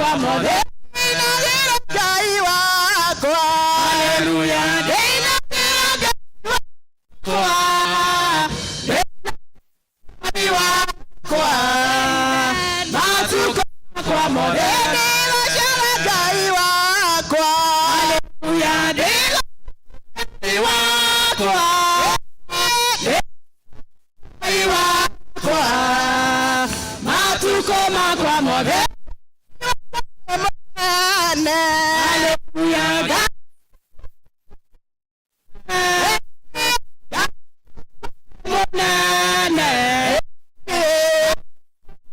Makwa mothe. Ndĩinagĩra Ngai wakwa. Haleluya. Ndĩinagĩra Ngai wakwa. Ngai wakwa. Matukũ makwa mothe. Ndĩrocaga Ngai wakwa. Haleluya. Ngai wakwa. Ngai wakwa. Matukũ makwa mothe. Mane. Haleluya. Mũnene.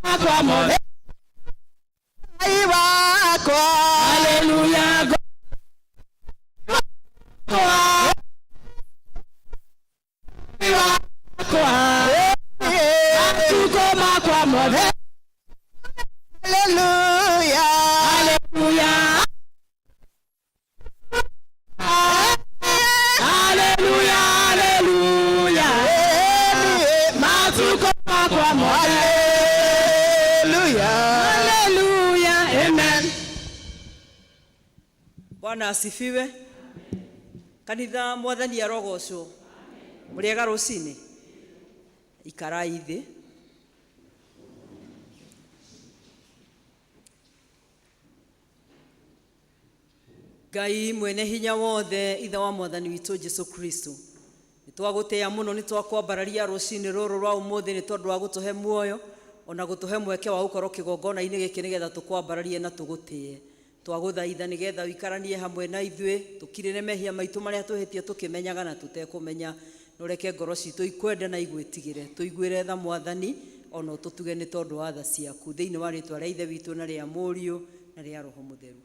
Makwa mothe. Ngai wakwa. Haleluya. Ngai wakwa. Matukũ makwa mothe. Hallelujah. Haleluya. Haleluya. Haleluya. Matukũ makwa mothe. Hallelujah. Haleluya. Amen. Bwana asifiwe. Kanitha, Mwathani arogocwo. Mũrĩega rũcinĩ? Ikarai thĩ. Ngai mwene hinya wothe, ithe wa Mwathani witũ Jesu Kristo, nĩ twagũtĩĩa mũno, nĩ twakwambararia rũcinĩ rũrũ rwa ũmũthĩ nĩ tondũ wa gũtũhe muoyo ona gũtũhe mweke wa gũkorwo kĩgongona-inĩ gĩkĩ nĩgetha tũkwambararie na tũgũtĩe. Twagũthaitha nĩgetha ũikaranie hamwe na ithuĩ, tũkirĩre mehia maitũ marĩa twĩhĩtie tũkĩmenyaga na tũtekũmenya, na ũreke ngoro citũ ikwende na igwĩtigĩre. Tũiguĩre tha, Mwathani, ona ũtũtuge nĩ tondũ wa tha ciaku, thĩinĩ wa rĩtwa rĩa Ithe witũ na rĩa Mũriũ na rĩa Roho Mũtheru.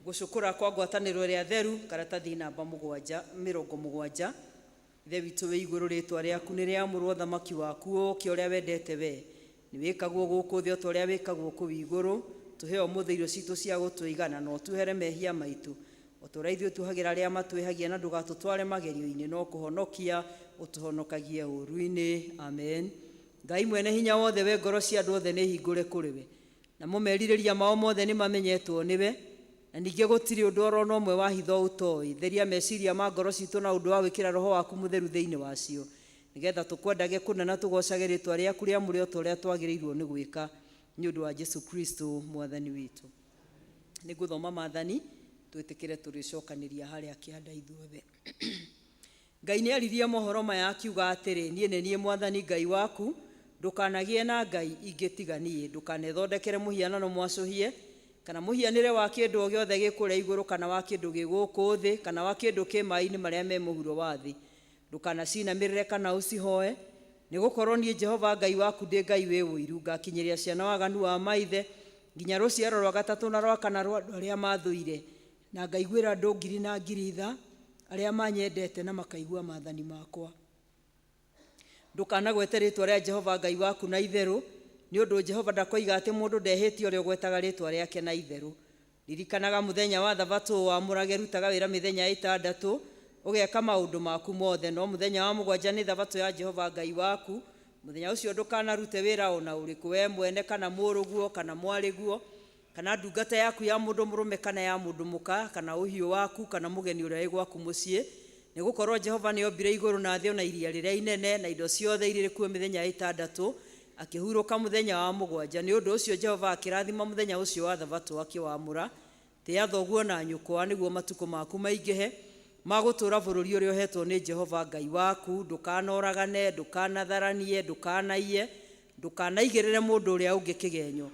Gũcũkũra kwa ngwatanĩro ĩrĩa theru, karatathi namba mũgwanja, 70. Ithe witũ wĩ igũrũ, rĩtwa rĩaku nĩ rĩamũrwo, ũthamaki waku ũũke, ũrĩa wendete we nĩ wĩkagwo gũkũ thĩ o ta ũrĩa wĩkagwo kũu igũrũ. Tũhe ũmũthĩ irio citũ cia gũtũigana, na ũtuohere mehia maitũ o ta ũrĩa ithuĩ tuohagĩra arĩa matwĩhagia, na ndũgatũtware magerio-inĩ, no kũhonokia ũtũhonokagie ũũru-inĩ. Amen. Ngai mwene hinya wothe, we ngoro cia andũ othe nĩ hingũre kũrĩ we, namo merirĩria mao mothe nĩ mamenyetwo nĩwe, na ningĩ gũtirĩ ũndũ oro na ũmwe wa hitho ũtoĩ. Theria meciria ma ngoro citũ na ũndũ wa gwĩkĩra Roho waku Mũtheru thĩinĩ wacio, nĩgetha tũkwendage kũna na tũgocage rĩtwa rĩaku rĩamũre o ta ũrĩa twagĩrĩirwo nĩ gwĩka, nĩ ũndũ wa Jesu Kristo Mwathani witũ. Nĩ ngũthoma maathani, twĩtĩkĩre tũrĩcokanĩria harĩa kĩanda ithuothe. Ngai nĩ aririe mohoro maya akiuga atĩrĩ, "Niĩ nĩ niĩ Mwathani Ngai waku, ndũkanagĩe na ngai ingĩ tiga niĩ. Ndũkanethondekere mũhianano mwacũhie kana mũhianĩre wa kĩndũ o gĩothe gĩ kũrĩa igũrũ, kana wa kĩndũ gĩ gũkũ thĩ, kana wa kĩndũ kĩ maĩ-inĩ marĩa me mũhuro wa thĩ. Ndũkanacinamĩrĩre kana ũcihoe, nĩ gũkorwo niĩ Jehova Ngai waku ndĩ Ngai wĩ ũiru, ngakinyĩria ciana waganu wa maithe nginya rũciaro rwa gatatũ na rwa kana rwa andũ arĩa mathũire, na ngaiguĩra andũ ngiri na ngiri tha arĩa manyendete na makaigua maathani makwa. Ndũkanagwete rĩtwa rĩa Jehova Ngai waku na itherũ, nĩ ũndũ Jehova ndakoiga atĩ mũndũ ndehĩtie ũrĩa ũgwetaga rĩtwa rĩake na itherũ. Ririkanaga mũthenya wa thabatũ ũwamũrage, rutaga wĩra mĩthenya 6 ũgeka maũndũ maku mothe, no mũthenya wa mũgwanja nĩ thabatũ ya Jehova Ngai waku. Mũthenya ũcio ndũkanarute wĩra o na ũrĩkũ, wee mwene, kana mũrũguo, kana mwarĩguo, kana ndungata yaku ya mũndũ mũrũme kana ya mũndũ mũka, kana ũhiũ waku, kana mũgeni ũrĩa wĩ gwaku mũciĩ, nĩ gũkorwo Jehova nĩombire igũrũ na thĩ o na iria rĩrĩa inene na indo ciothe irĩ kuo mĩthenya 6, akĩhurũka mũthenya wa mũgwanja. Nĩ ũndũ ũcio Jehova akĩrathima mũthenya ũcio wa thabatũ akĩwamũra. Tĩa thoguo na nyũkwa, nĩguo matukũ maku maingĩhe ma gũtũũra bũrũri ũrĩa ũheetwo nĩ Jehova Ngai waku. Ndũkanoragane, ndũkanatharanie, ndũkanaiye, ndũkanaigĩrĩre mũndũ ũrĩa ũngĩ kĩgenyo,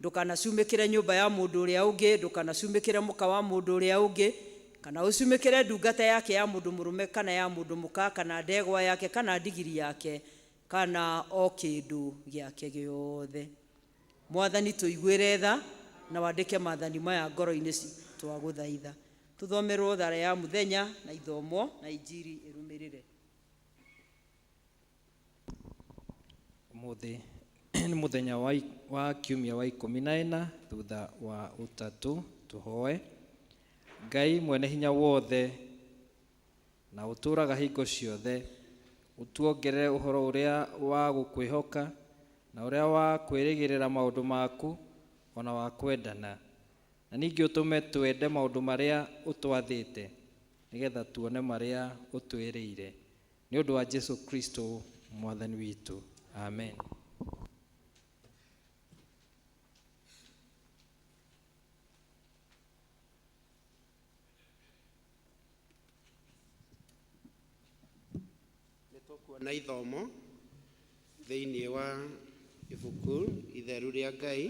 ndũkanacumĩkĩre nyũmba ya mũndũ ũrĩa ũngĩ, ndũkanacumĩkĩre mũka wa mũndũ ũrĩa ũngĩ, kana ũcumĩkĩre ndungata yake ya mũndũ mũrũme kana ya mũndũ mũka, kana ndegwa yake, kana ndigiri yake, kana o kĩndũ gĩake gĩothe. Mwathani, tũiguĩre tha na wandĩke maathani maya ngoro-inĩ citũ, twagũthaitha. Tũthomerwo thara ya mũthenya na ithomo na injiri ĩrũmĩrĩre. Ũmũthĩ nĩ mũthenya wa kiumia wa 14 thutha wa Ũtatũ. Tũhoe. Ngai mwene hinya wothe na ũtũũraga hingo ciothe, ũtuongerere ũhoro ũrĩa wa gũkwĩhoka na ũrĩa wa kwĩrĩgĩrĩra maũndũ maku ona wa kwendana. Na ningĩ ũtũme twende maũndũ marĩa ũtwathĩte, nĩgetha tuone marĩa ũtwĩrĩire. Nĩ ũndũ wa Jesu Kristo mwathani witũ. Amen. Nĩ tũkuona ithomo thĩinĩ wa ibuku itheru rĩa Ngai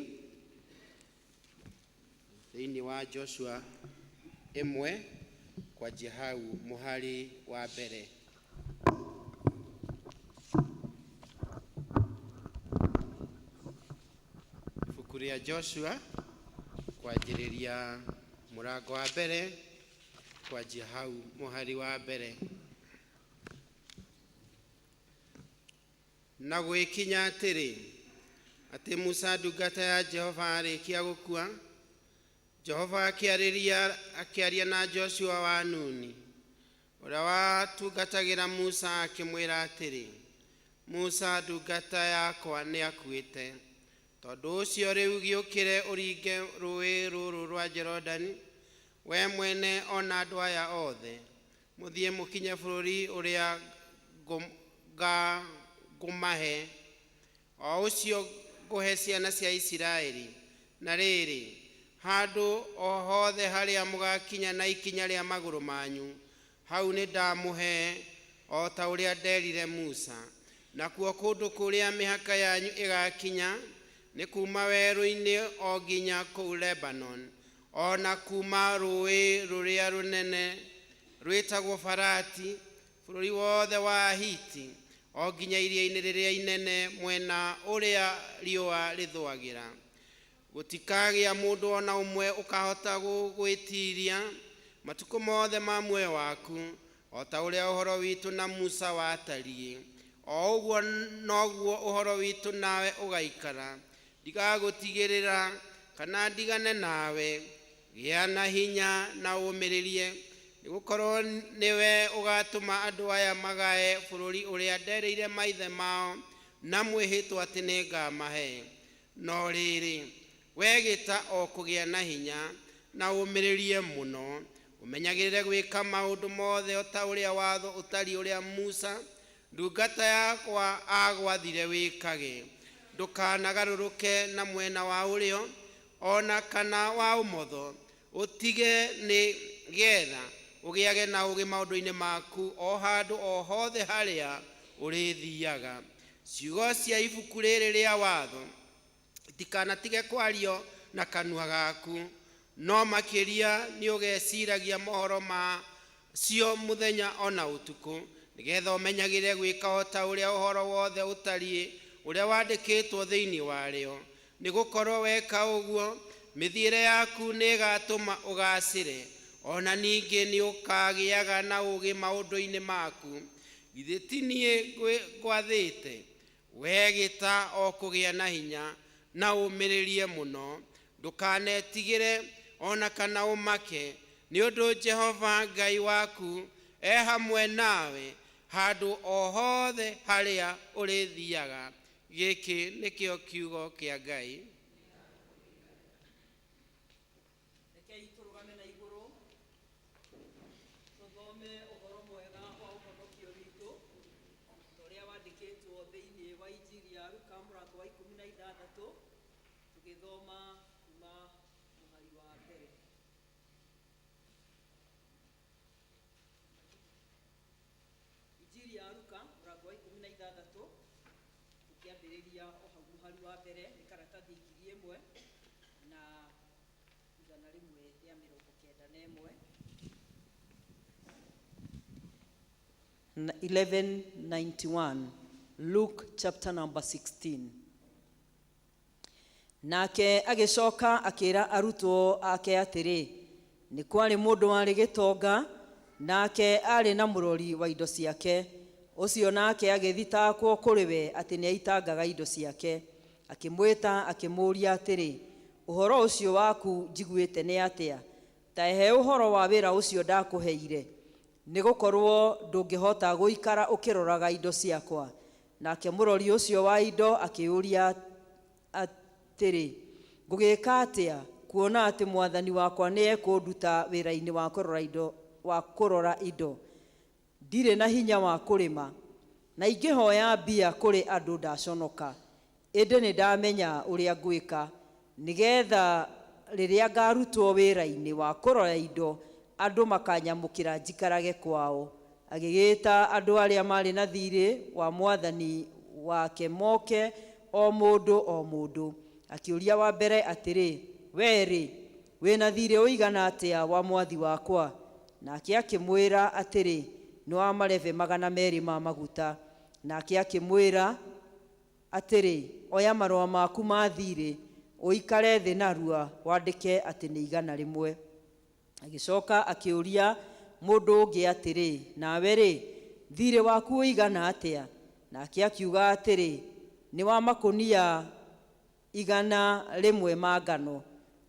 thĩinĩ wa Joshua 1 kwanjia hau mũhari wa mbere. Ibuku rĩa Joshua kwanjĩrĩria mũrango wa mbere kwanjia hau mũhari wa mbere. Na gwĩkinya atĩrĩ, atĩ Musa ndungata ya Jehova arĩkia gũkua, Jehova akĩaria na Joshua wa Nuni, ũrĩa watungatagĩra Musa, akĩmwĩra atĩrĩ, Musa ndungata yakwa nĩakuĩte. Tondũ ũcio rĩu gĩũkĩre ũringe rũũĩ rũrũ rwa Jorodani, we mwene o na andũ aya othe, mũthiĩ mũkinye bũrũri ũrĩa ngũmahe, o ũcio ngũhe ciana cia Isiraeli. Na rĩrĩ, handũ o hothe harĩa mũgakinya na ikinya rĩa magũrũ manyu, hau nĩndamũhe, o ta ũrĩa nderire Musa. Nakuo kũndũ kũrĩa mĩhaka yanyu ĩgakinya nĩ kuma werũ-inĩ o nginya kũu Lebanon, o na kuma rũũĩ rũrĩa rũnene rwĩtagwo Farati, bũrũri wothe wa Ahiti, o nginya iria-inĩ rĩrĩa inene mwena ũrĩa riũa rĩthũagĩra. Gũtikagĩa mũndũ o na ũmwe ũkahota gũgwĩtiiria matukũ mothe ma muoyo waku, o ta ũrĩa ũhoro witũ na Musa watariĩ, o ũguo noguo ũhoro witũ nawe ũgaikara. Ndigagũtigĩrĩra kana ndigane nawe. Gĩa na hinya na ũmĩrĩrie, nĩgũkorwo nĩwe ũgatũma andũ aya magae bũrũri ũrĩa nderĩire maithe mao na mwĩhĩtwa atĩ nĩngamahe. No rĩrĩ, we gĩta o kũgĩa na hinya na ũmĩrĩrie mũno, ũmenyagĩrĩre gwĩka maũndũ mothe o ta ũrĩa watho ũtariĩ ũrĩa Musa ndungata yakwa agwathire wĩkage. Ndũkanagarũrũke na mwena wa ũrĩo o na kana wa ũmotho, ũtige nĩ getha ũgĩage na ũũgĩ maũndũ-inĩ maku o handũ o hothe harĩa ũrĩthiaga. Ciugo cia ibuku rĩrĩ rĩa watho itikanatige kwario na kanua gaku, no makĩria nĩũgeciragia mohoro ma cio mũthenya o na ũtukũ, nĩgetha ũmenyagĩrĩre gwĩka o ta ũrĩa ũhoro wothe ũtariĩ ũrĩa wandĩkĩtwo thĩinĩ warĩo. Nĩgũkorwo weka ũguo, mĩthiĩre yaku nĩĩgatũma ũgaacĩre, o na ningĩ nĩũkagĩaga na ũũgĩ maũndũ-inĩ maku. Githĩ ti niĩ ngwathĩte? We gĩta o kũgĩa na hinya na ũmĩrĩrie mũno, ndũkanetigĩre o na kana ũmake, nĩ ũndũ Jehova Ngai waku e hamwe nawe handũ o hothe harĩa ũrĩthiaga. Gĩkĩ nĩkĩo kiugo kĩa Ngai. Rekei tũrũgame na igũrũ tũthome ũhoro mwega wa ũhonokio witũ ta ũrĩa wandĩkĩtwo thĩinĩ wa Injiri ya Luka mũrango wa 16, tũgĩthoma kuma mũhari wa mbere. Injiri ya Luka mũrango wa 16, tũkĩambĩrĩria o hau mũhari wa mbere, nĩ karatathi 1191. 1191, Luke chapter number 16. Nake agĩcoka akĩra arutwo ake atĩrĩ, nĩ kwarĩ mũndũ warĩ gĩtonga, nake aarĩ na mũrori wa indo ciake. Ũcio nake agĩthitangwo kũrĩ we atĩ nĩaitangaga indo ciake. Akĩmwĩta akĩmũũria atĩrĩ, ũhoro ũcio waku njiguĩte nĩ atĩa? Ta he ũhoro wa wĩra ũcio ndakũheire, nĩgũkorwo ndũngĩhota gũikara ũkĩroraga indo ciakwa. Nake mũrori ũcio wa indo akĩũria atĩrĩ, ngũgĩka atĩa, Kuona atĩ mwathani wakwa nĩ ekũnduta wĩra-inĩ wa kũrora indo, wa kũrora indo. Ndirĩ na hinya wa kũrĩma, na ingĩhoya mbia kũrĩ andũ ndaconoka. Ĩndĩ nĩ ndamenya ũrĩa ngwĩka, nĩgetha rĩrĩa ngarutwo wĩra-inĩ wa kũrora indo, andũ makanyamũkĩra njikarage kwao. Agĩgĩta andũ arĩa marĩ na thiirĩ wa mwathani wake moke o mũndũ o mũndũ. Akĩũria wa mbere atĩrĩ, we-rĩ, wĩna thiirĩ ũigana atĩa wa mwathi wakwa? Nake akĩmwĩra atĩrĩ, nĩ wa marebe 200 ma maguta. Nake akĩmwĩra atĩrĩ, oya marũa maku ma thiirĩ, ũikare thĩ narua, wandĩke atĩ nĩ 100. Agĩcoka akĩũria mũndũ ũngĩ atĩrĩ, nawe-rĩ, thiirĩ waku ũigana atĩa? Nake akiuga atĩrĩ, nĩ wa makũnia 100 ma ngano.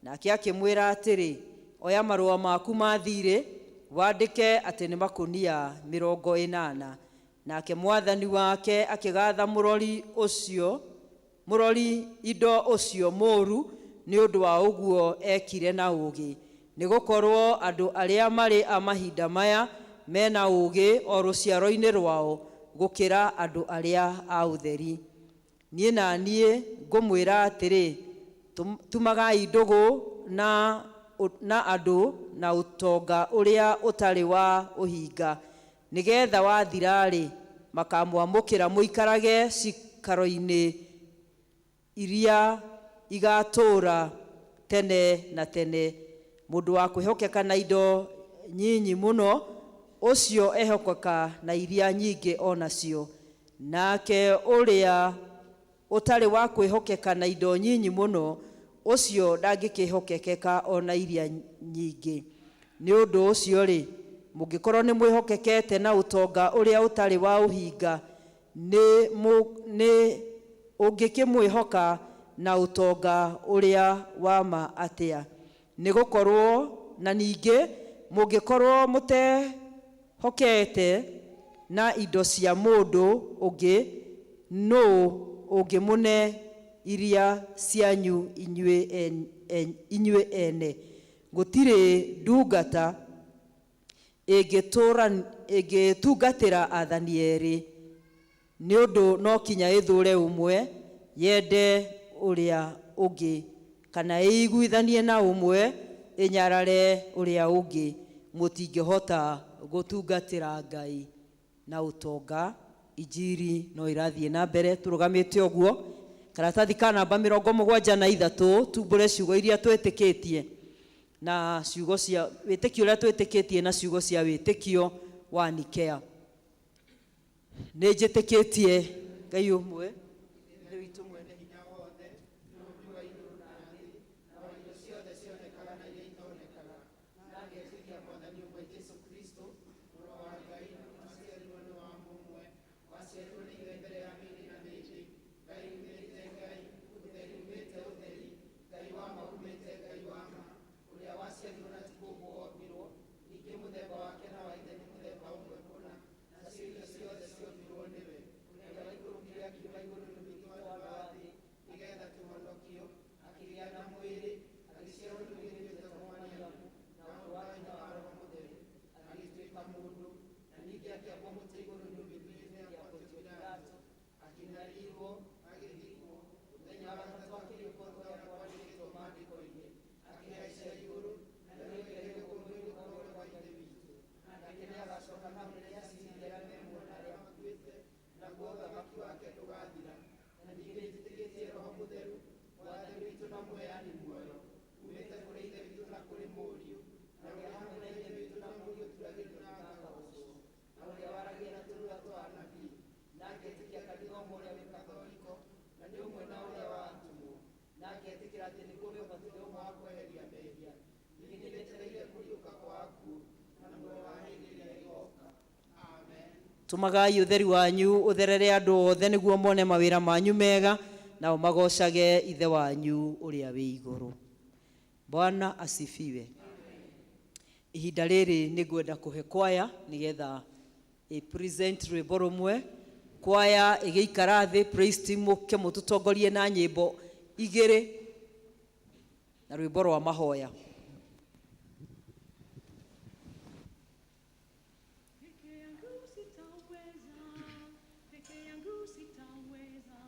Nake akĩmwĩra atĩrĩ, oya marũa maku ma thiirĩ, wandĩke atĩ nĩ makũnia 80. Nake mwathani wake akĩgatha mũrori indo ũcio mũũru nĩ ũndũ wa ũguo ekire na ũũgĩ. Nĩ gũkorwo andũ arĩa marĩ a mahinda maya mena ũũgĩ o rũciaro-inĩ rwao gũkĩra andũ arĩa a ũtheri. Niĩ na niĩ ngũmwĩra atĩrĩ, tumagai ndũgũ na andũ na ũtonga ũrĩa ũtarĩ wa ũhinga, nĩgetha wathira-rĩ, makamwamũkĩra mũikarage ciikaro-inĩ iria igatũũra tene na tene. Mũndũ wa kwĩhokeka na indo nyinyi mũno, ũcio ehokeka na iria nyingĩ o nacio. Nake ũrĩa ũtarĩ wa kwĩhokeka na indo nyinyi mũno, ũcio ndangĩkĩhokekeka o na iria nyingĩ. Nĩ ũndũ ũcio-rĩ, mũngĩkorwo nĩ mwĩhokekete na ũtonga ũrĩa ũtarĩ wa ũhinga, nĩ ũngĩkĩmwĩhoka na ũtonga ũrĩa wa ma atĩa? Nĩ gũkorwo na ningĩ mũngĩkorwo mũtehokete na indo cia mũndũ ũngĩ, nũũ ũngĩmũne iria cianyu inyuĩ ene? Gũtirĩ ndungata ĩngĩtungatĩra athani erĩ, nĩ ũndũ no kinya ĩthũre ũmwe yende ũrĩa ũngĩ, kana ĩiguithanie na ũmwe ĩnyarare ũrĩa ũngĩ. Mũtingĩhota gũtungatĩra Ngai na ũtonga. Injiri no ĩrathiĩ na mbere tũrũgamĩte ũguo. Karatathi ka namba 73, tumbũre ciugo iria twĩtĩkĩtie na ciugo cia wĩtĩkio ũrĩa twĩtĩkĩtie na ciugo cia wĩtĩkio wa Nikea. Nĩ njĩtĩkĩtie Ngai ũmwe, Ithe witũ mwene hinya wothe, Mũũmbi wa igũrũ na thĩ, na wa indo ciothe cionekaga na iria itonekaga, na ngetĩkia Mwathani ũmwe Jesũ Kristo, Mũrũ wa Ngai, waciarirwo nĩ wa mũmwe, waciarirwo nĩ Ithe mbere ya mĩĩrĩ na mĩĩrĩ, Ngai umĩte Ngai, ũtheri umĩte ũtheri, Ngai wa ma umĩte Ngai wa ma, ũrĩa waciarirwo na ti kũũmbwo ombirwo, ningĩ mũthemba wake na wa Ithe nĩ mũthemba ũmwe kũna, nacio indo ciothe ciombirwo nĩwe, ũrĩa waikũrũkire akiuma igũrũ nĩ ũndũ witũ andũ a thĩ, nĩgeetha tũhonokio, akĩgĩa na mwĩrĩ, agĩciarwo nĩ mũirĩtu wetagwo Mariamu, na ũndũ wa hinya wa Roho Mũtheru, agĩtuĩka mũndũ, na ningĩ akĩambwo mũtĩ igũrũ nĩ ũndũ witũ hĩndĩ ya Pontio Pilato, akĩnyariirwo, agĩthikwo, mũthenya wa gatatũ akĩriũka ta ũrĩa kwandĩkĩtwo maandĩko-inĩ, akĩhaica igũrũ, na nĩaikarĩire guoko kwa ũrĩo kwa Ithe witũ, nake nĩagacooka na ũnene aciirithie arĩa me muoyo na arĩa makuĩte, naguo ũthamaki wake ndũgathira. Na ningĩ nĩnjĩtĩkĩtie Roho Mũtheru, Mwathani witũ na mũheani muoyo, umĩte kũrĩ Ithe witũ na kũrĩ Mũriũ, na ũrĩa hamwe na Ithe witũ na Mũriũ ũturagĩrio na akagocwo, na ũrĩa waragia na tũnua twa anabii, na ngetĩkia kanitha ũmwe ũrĩa wĩ Katholiko, na nĩ ũmwe na ũrĩa wa atũmwo, na ngetĩkĩra atĩ nĩ kũrĩ ũbatithio ũmwe wa kweheria mehia, ningĩ nĩnjetereire kũriũka kwa akuũ, na muoyo wa hĩndĩ ĩrĩa ĩgooka. Amen. Tũmagai ũtheri wanyu ũtherere andũ othe, nĩguo mone mawĩra manyu mega, nao magocage Ithe wanyu ũrĩa wĩ igũrũ. Bwana asifiwe. Ihinda rĩrĩ nĩ ngwenda kũhe kwaya nĩgetha ĩ present rwĩmbo rũmwe. Kwaya ĩgĩikara thĩ, praise team mũke mũtũtongorie na nyĩmbo igĩrĩ. Na rwĩmbo rwa mahoya. Peke yangu sitaweza, peke yangu sitaweza,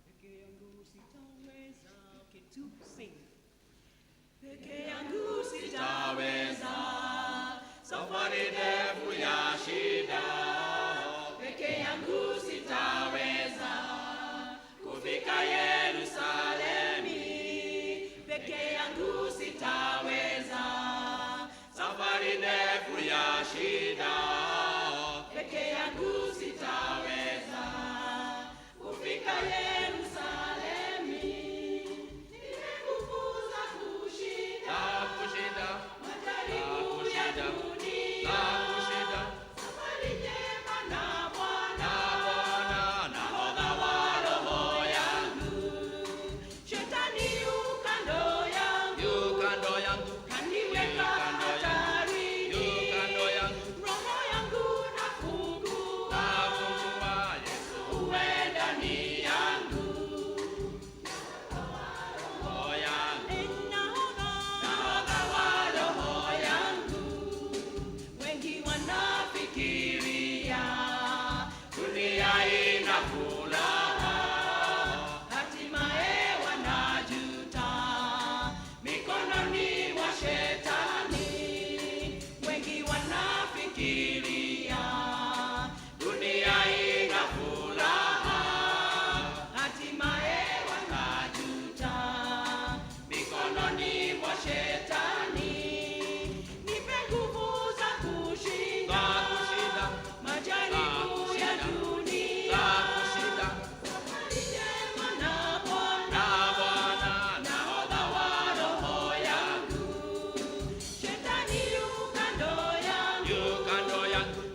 peke yangu sitaweza. Okay, two, sing. Peke yangu sitaweza, safari ndefu ya shida. Peke yangu sitaweza, kufika Yerusalemi. Peke yangu sitaweza, safari ndefu ya shida. Peke yangu sitaweza, kufika Yerusalemi. Nipe nguvu za kushinda majaribu ya dunia. Safari njema na Bwana, nahodha wa roho yangu. Shetani yu kando yangu, kaniweka hatarini. Roho yangu nafungua, uwe ndani yangu. Nahodha wa roho yangu. Wengi wanafikiria dunia ina furaha, hatimaye wanajuta mikononi mwa shetani. Wengi wanafikiria dunia ina furaha, hatimaye wanajuta mikononi mwa shetani. Nipe nguvu za kushinda majaribu ya dunia. Safari njema na Bwana, nahodha wa roho yangu. Shetani yu kando yangu,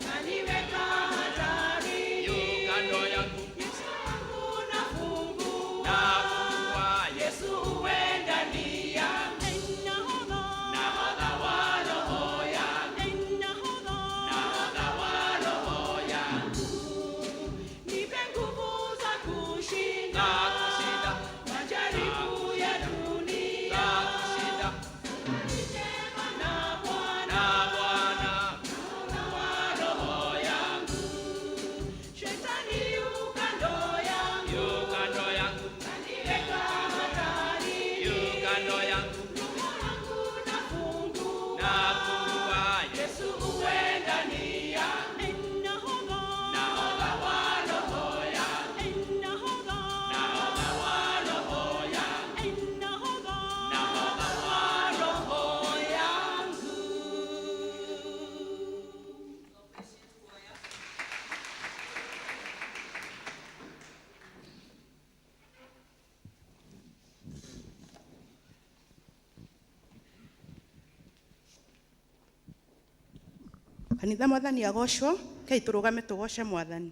kaniweka hatarini. Yesu wangu nafungua, Yesu uwe ndani yangu. Nahodha wa roho yangu, nahodha wa roho yangu. Nipe nguvu za kushinda majaribu ya dunia. Safari njema na Bwana, nahodha wa roho yangu. Shetani yu kando yangu, kaniweka hatarini. Roho yangu nafungua, Yesu uwe ndani yangu. Nahodha wa roho yangu, nahodha wa roho yangu, nahodha wa roho yangu. Kanitha, Mwathani agocwo. Kei tũrũgame tũgoce Mwathani.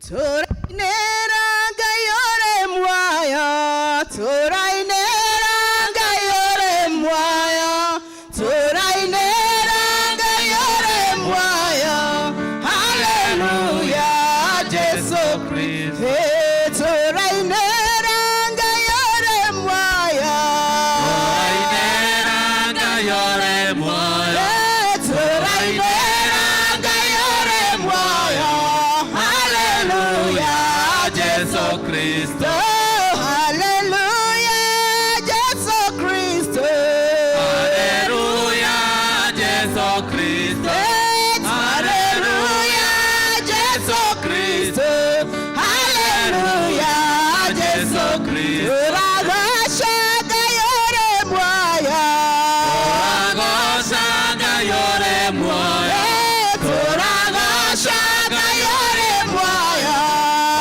Tũrainĩra Ngai ũrĩ muoyo, tũrainĩra Ngai ũrĩ muoyo, tũrainĩra Ngai ũrĩ muoyo. Haleluya, Jesu Kristo. Tũrainĩra Ngai ũrĩ muoyo. Tũrainĩra Ngai ũrĩ muoyo. Haleluya, Jesu Kristo. Haleluya, Jesu Kristo. Haleluya, Jesu Kristo. Haleluya, Jesu Kristo. Haleluya, Jesu Kristo. Tũragoca Ngai ũrĩ muoyo. Tũragoca Ngai ũrĩ muoyo. Tũragoca Ngai ũrĩ muoyo.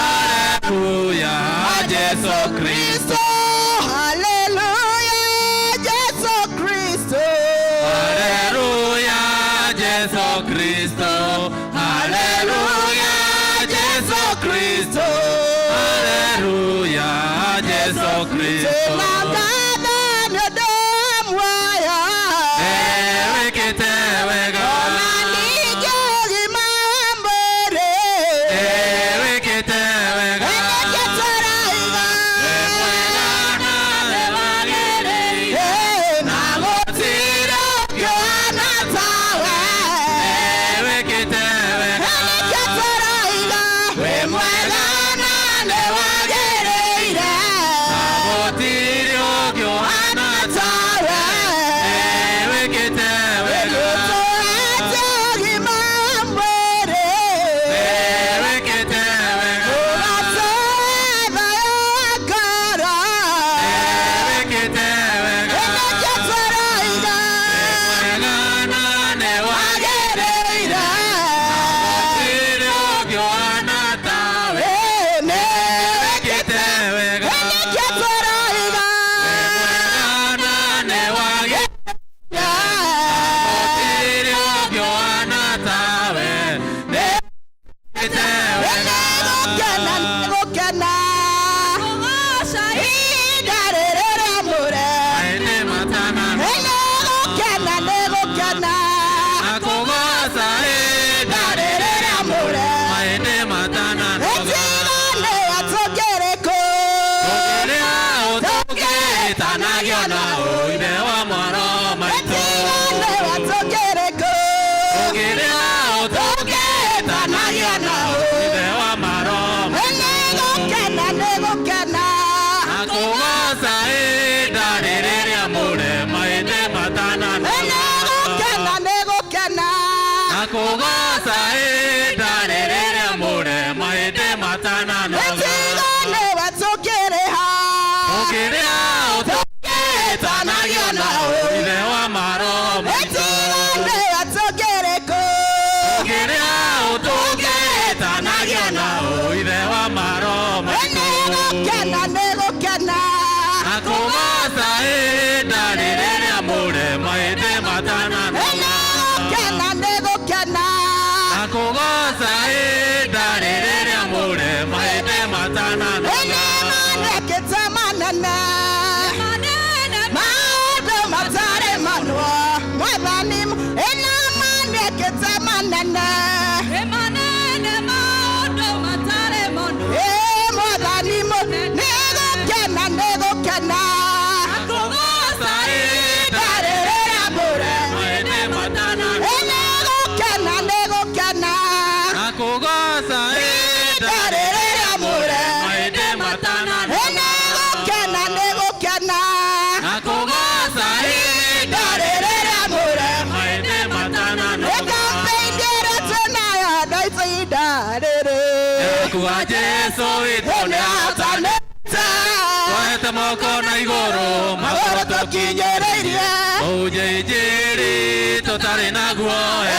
Haleluya, Jesu Kristo. Haleluya, Jesu Kristo. Haleluya, Jesu Kristo. Haleluya, Jesu Kristo. Haleluya, Jesu Kristo. Twĩna ngatho nĩ ũndũ wa muoyo. Wĩkĩte wega. Ona ningĩ ũgima wa mwĩrĩ. Wĩkĩte wega. Nĩkĩo tũraiga. Wĩ mwega na Tũngĩtanagio na ũithe wa mwaro maitũ. Ĩtigane watũkĩrĩkũ. Tũngĩrĩa Tũngĩtanagio na ũithe wa mwaro maitũ. Nĩgũkena nĩgũkena. Na kũgoca ĩnda rĩrĩa mũre maithe matananoga. Nĩgũkena nĩgũkena. Na kũgoca ĩnda rĩrĩa mũre maithe matananoga. Ĩtigane watũkĩrĩha. Tũngĩrĩa Tũngĩtanagio na ũithe wa mwaro maitũ. Ĩtigane watũkĩrĩkũ. Tũngĩrĩa tũngĩtanagio na ũithe wa mwaro maitũ. Nĩgũkena nĩgũkena. Na kũgoca ĩnda rĩrĩa mũre maithe matananoga. Nĩgũkena nĩgũkena. Na kũgoca ĩnda rĩrĩa mũre maithe matananoga. Nĩmanekĩte manene. Maũndũ matarĩ manwo. Mwathani ĩnĩmanekĩte manene. Ĩ Mwathani nĩgũkena nĩgũkena. Kũgoca ĩnda Rĩrĩa mũre. maithe matananoga. Nĩgũkena nĩgũkena. Na kũgoca ĩnda Rĩrĩa mũre. maithe matananoga. Nĩgũkena nĩgũkena. Na kũgoca ĩnda Rĩrĩa mũre. maithe matananoga. Ĩkamĩingĩra twĩnayo ndaitinda rĩrĩ. Kuwa Jesu witũ Nĩatanĩte. Twahete moko na igũrũ Magũrũ tũkinyĩrĩirie. Tũhunjie injiri tũtarĩ na guoya. Ĩ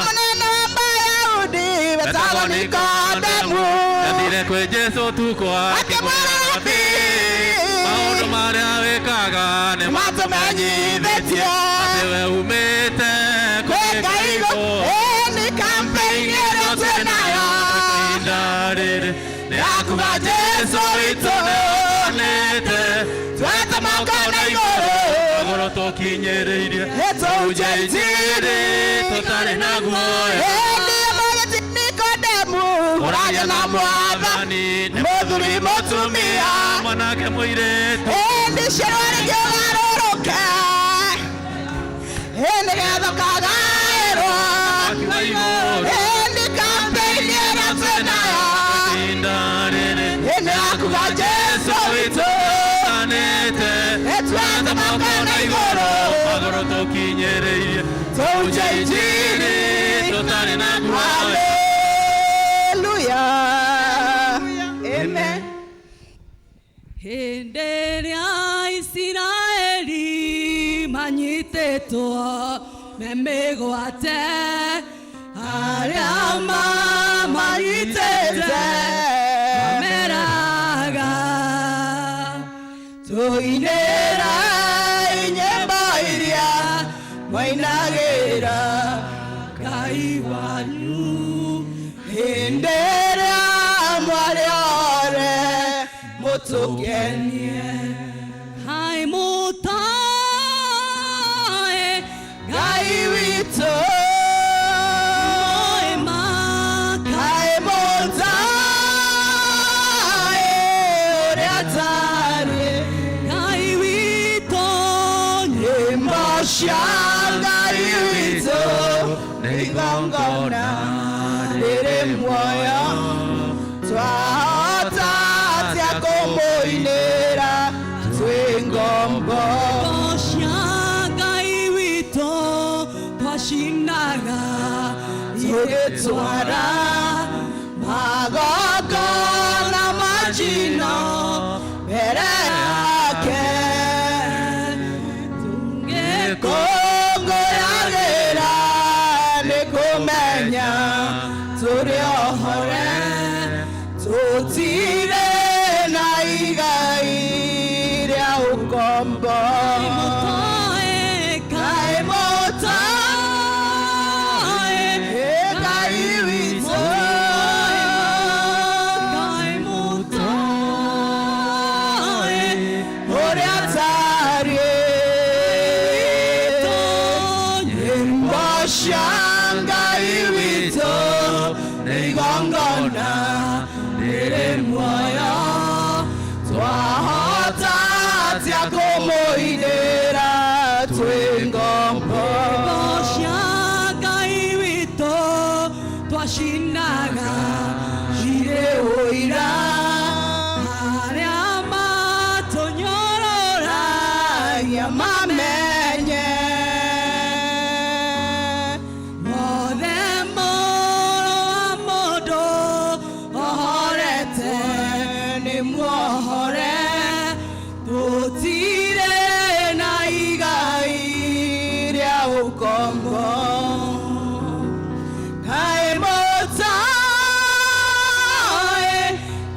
mũnene wa Mayahudi wetagwo Nikodemu. Ndathire kwĩ Jesu tukũ Akĩmwĩra atĩ maũndũ marĩa wĩkaga nĩ Matũmenyithĩtie. atĩ we umĩte Kwĩ kwĩ Ngai Ngai gũ. Ĩ nĩ campaign ĩrĩa twĩnayo. Ihinda rĩrĩ nĩ akuga Jesu witũ nĩonete. Twete moko na igũrũ. Magũrũ tũkinyĩrĩirie. Nĩtũhunjie Injiri tũtarĩ na guoya. Ĩndĩ mũgĩti Nikodemu ũraria na Mwathani mũthuri mũtumia mwanake mũirĩtu ĩndĩ ciĩrwo rĩngĩgarũrũke nĩgetha ũkagaĩrwo wa igũrũ ĩndĩ campaign ĩrĩa twĩnayo ihinda rĩrĩ ĩnĩ yakuga Jesu witũ tanĩte Twete moko na igũrũ magũrũ tũkinyĩrĩirie tũhunjie injiri tũtarĩ na guoya. Hallelujah. Amen. Hĩndĩ ĩrĩa Isiraeli manyitĩtwo me mĩgwate arĩa mamanyitĩte mameraga Tũinĩra nyĩmbo iria mwainagĩra Ngai wanyu hĩndĩ ĩrĩa mwarĩ ore mũtũkenie Kaĩ mũtoĩ Ngai witũ mũĩ maka Kaĩ mũtaĩ ũrĩa atarĩ Ngai witũ nyĩmbo cia Ngai witũ nĩ igongona rĩrĩ muoyo twahota atĩa kũmũinĩra twĩ ngombo cia Ngai witũ twacinaga tũgĩtwara magongona ma njino mbere yake kũngũyagĩra nĩ kũmenya tũrĩ ohore tũtirĩ na igai rĩa ũkombo Kaĩ mũtoĩ Ngai witũ Kaĩ mũtoĩ ũrĩa atariĩ nyĩmbo cia Ngai witũ nĩ igongona rĩrĩ muoyo twahota atĩa kũmũ Tũtirĩ na igai rĩa ũkombo. Kaĩ mũtoĩ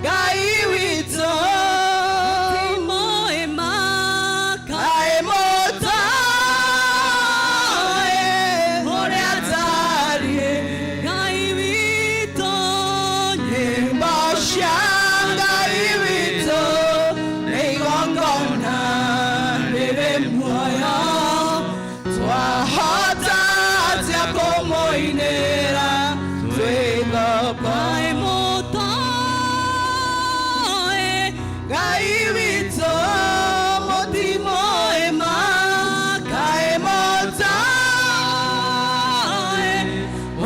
Ngai witũ? Kaĩ mũtoĩ ũrĩa atariĩ? Ngai witũ, nyĩmbo cia Ngai witũ nĩ igongona rĩrĩ muoyo. Twahota atĩa kũmũinĩra twĩ ngombo? Ngai witũ, mũtimoĩ ma. Kaĩ mũtoĩ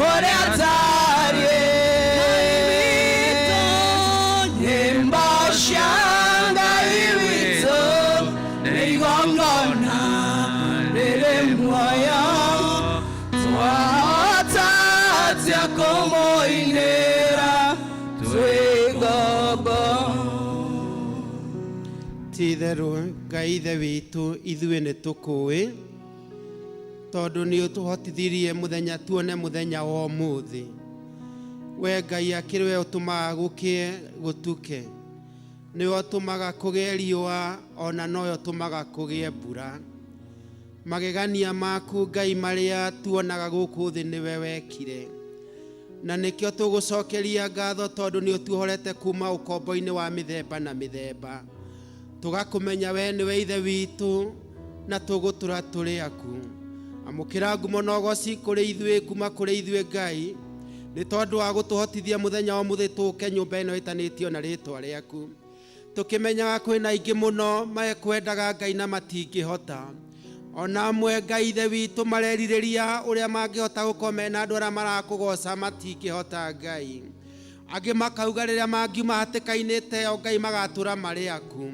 ũrĩa atariĩ? Nyĩmbo cia Ngai witũ nĩ igongona rĩrĩ muoyo. Twahota atĩa kũmũinĩra twĩ ngombo? Ti itherũ Ngai ithe witũ, ithuĩ nĩ tũkũĩ tondũ nĩ ũtũhotithirie mũthenya tuone mũthenya wa ũmũthĩ. We Ngai akĩrĩ we ũtũmaga gũkĩe gũtuke, nĩwe ũtũmaga kũgĩe riũa ona nowe ũtũmaga kũgĩe mbura. Magegania maku Ngai marĩa tuonaga gũkũ thĩ nĩwe wekire, na nĩkĩo tũgũcokeria ngatho tondũ nĩ ũtuohorete kuma ũkombo-inĩ wa mĩthemba na mĩthemba. Tũgakũmenya we nĩwe ithe witũ na tũgũtũra tũrĩ aku. Amũkĩra ngumo na ũgoci kũrĩ ithuĩ kuma kũrĩ ithuĩ Ngai, nĩ tondũ wa gũtũhotithia mũthenya wa ũmũthĩ tũke nyũmba ĩno ĩtanĩtio na rĩtwa rĩaku. Tũkĩmenyaga kwĩna aingĩ mũno mekwendaga Ngai na matingĩhota. Ona amwe Ngai ithe witũ marerirĩria ũrĩa mangĩhota gũkorwo mena andũ arĩa marakũgoca matingĩhota Ngai. Angĩ makauga rĩrĩa mangiuma hatĩka-inĩ ta ĩyo Ngai magatũra marĩ aku.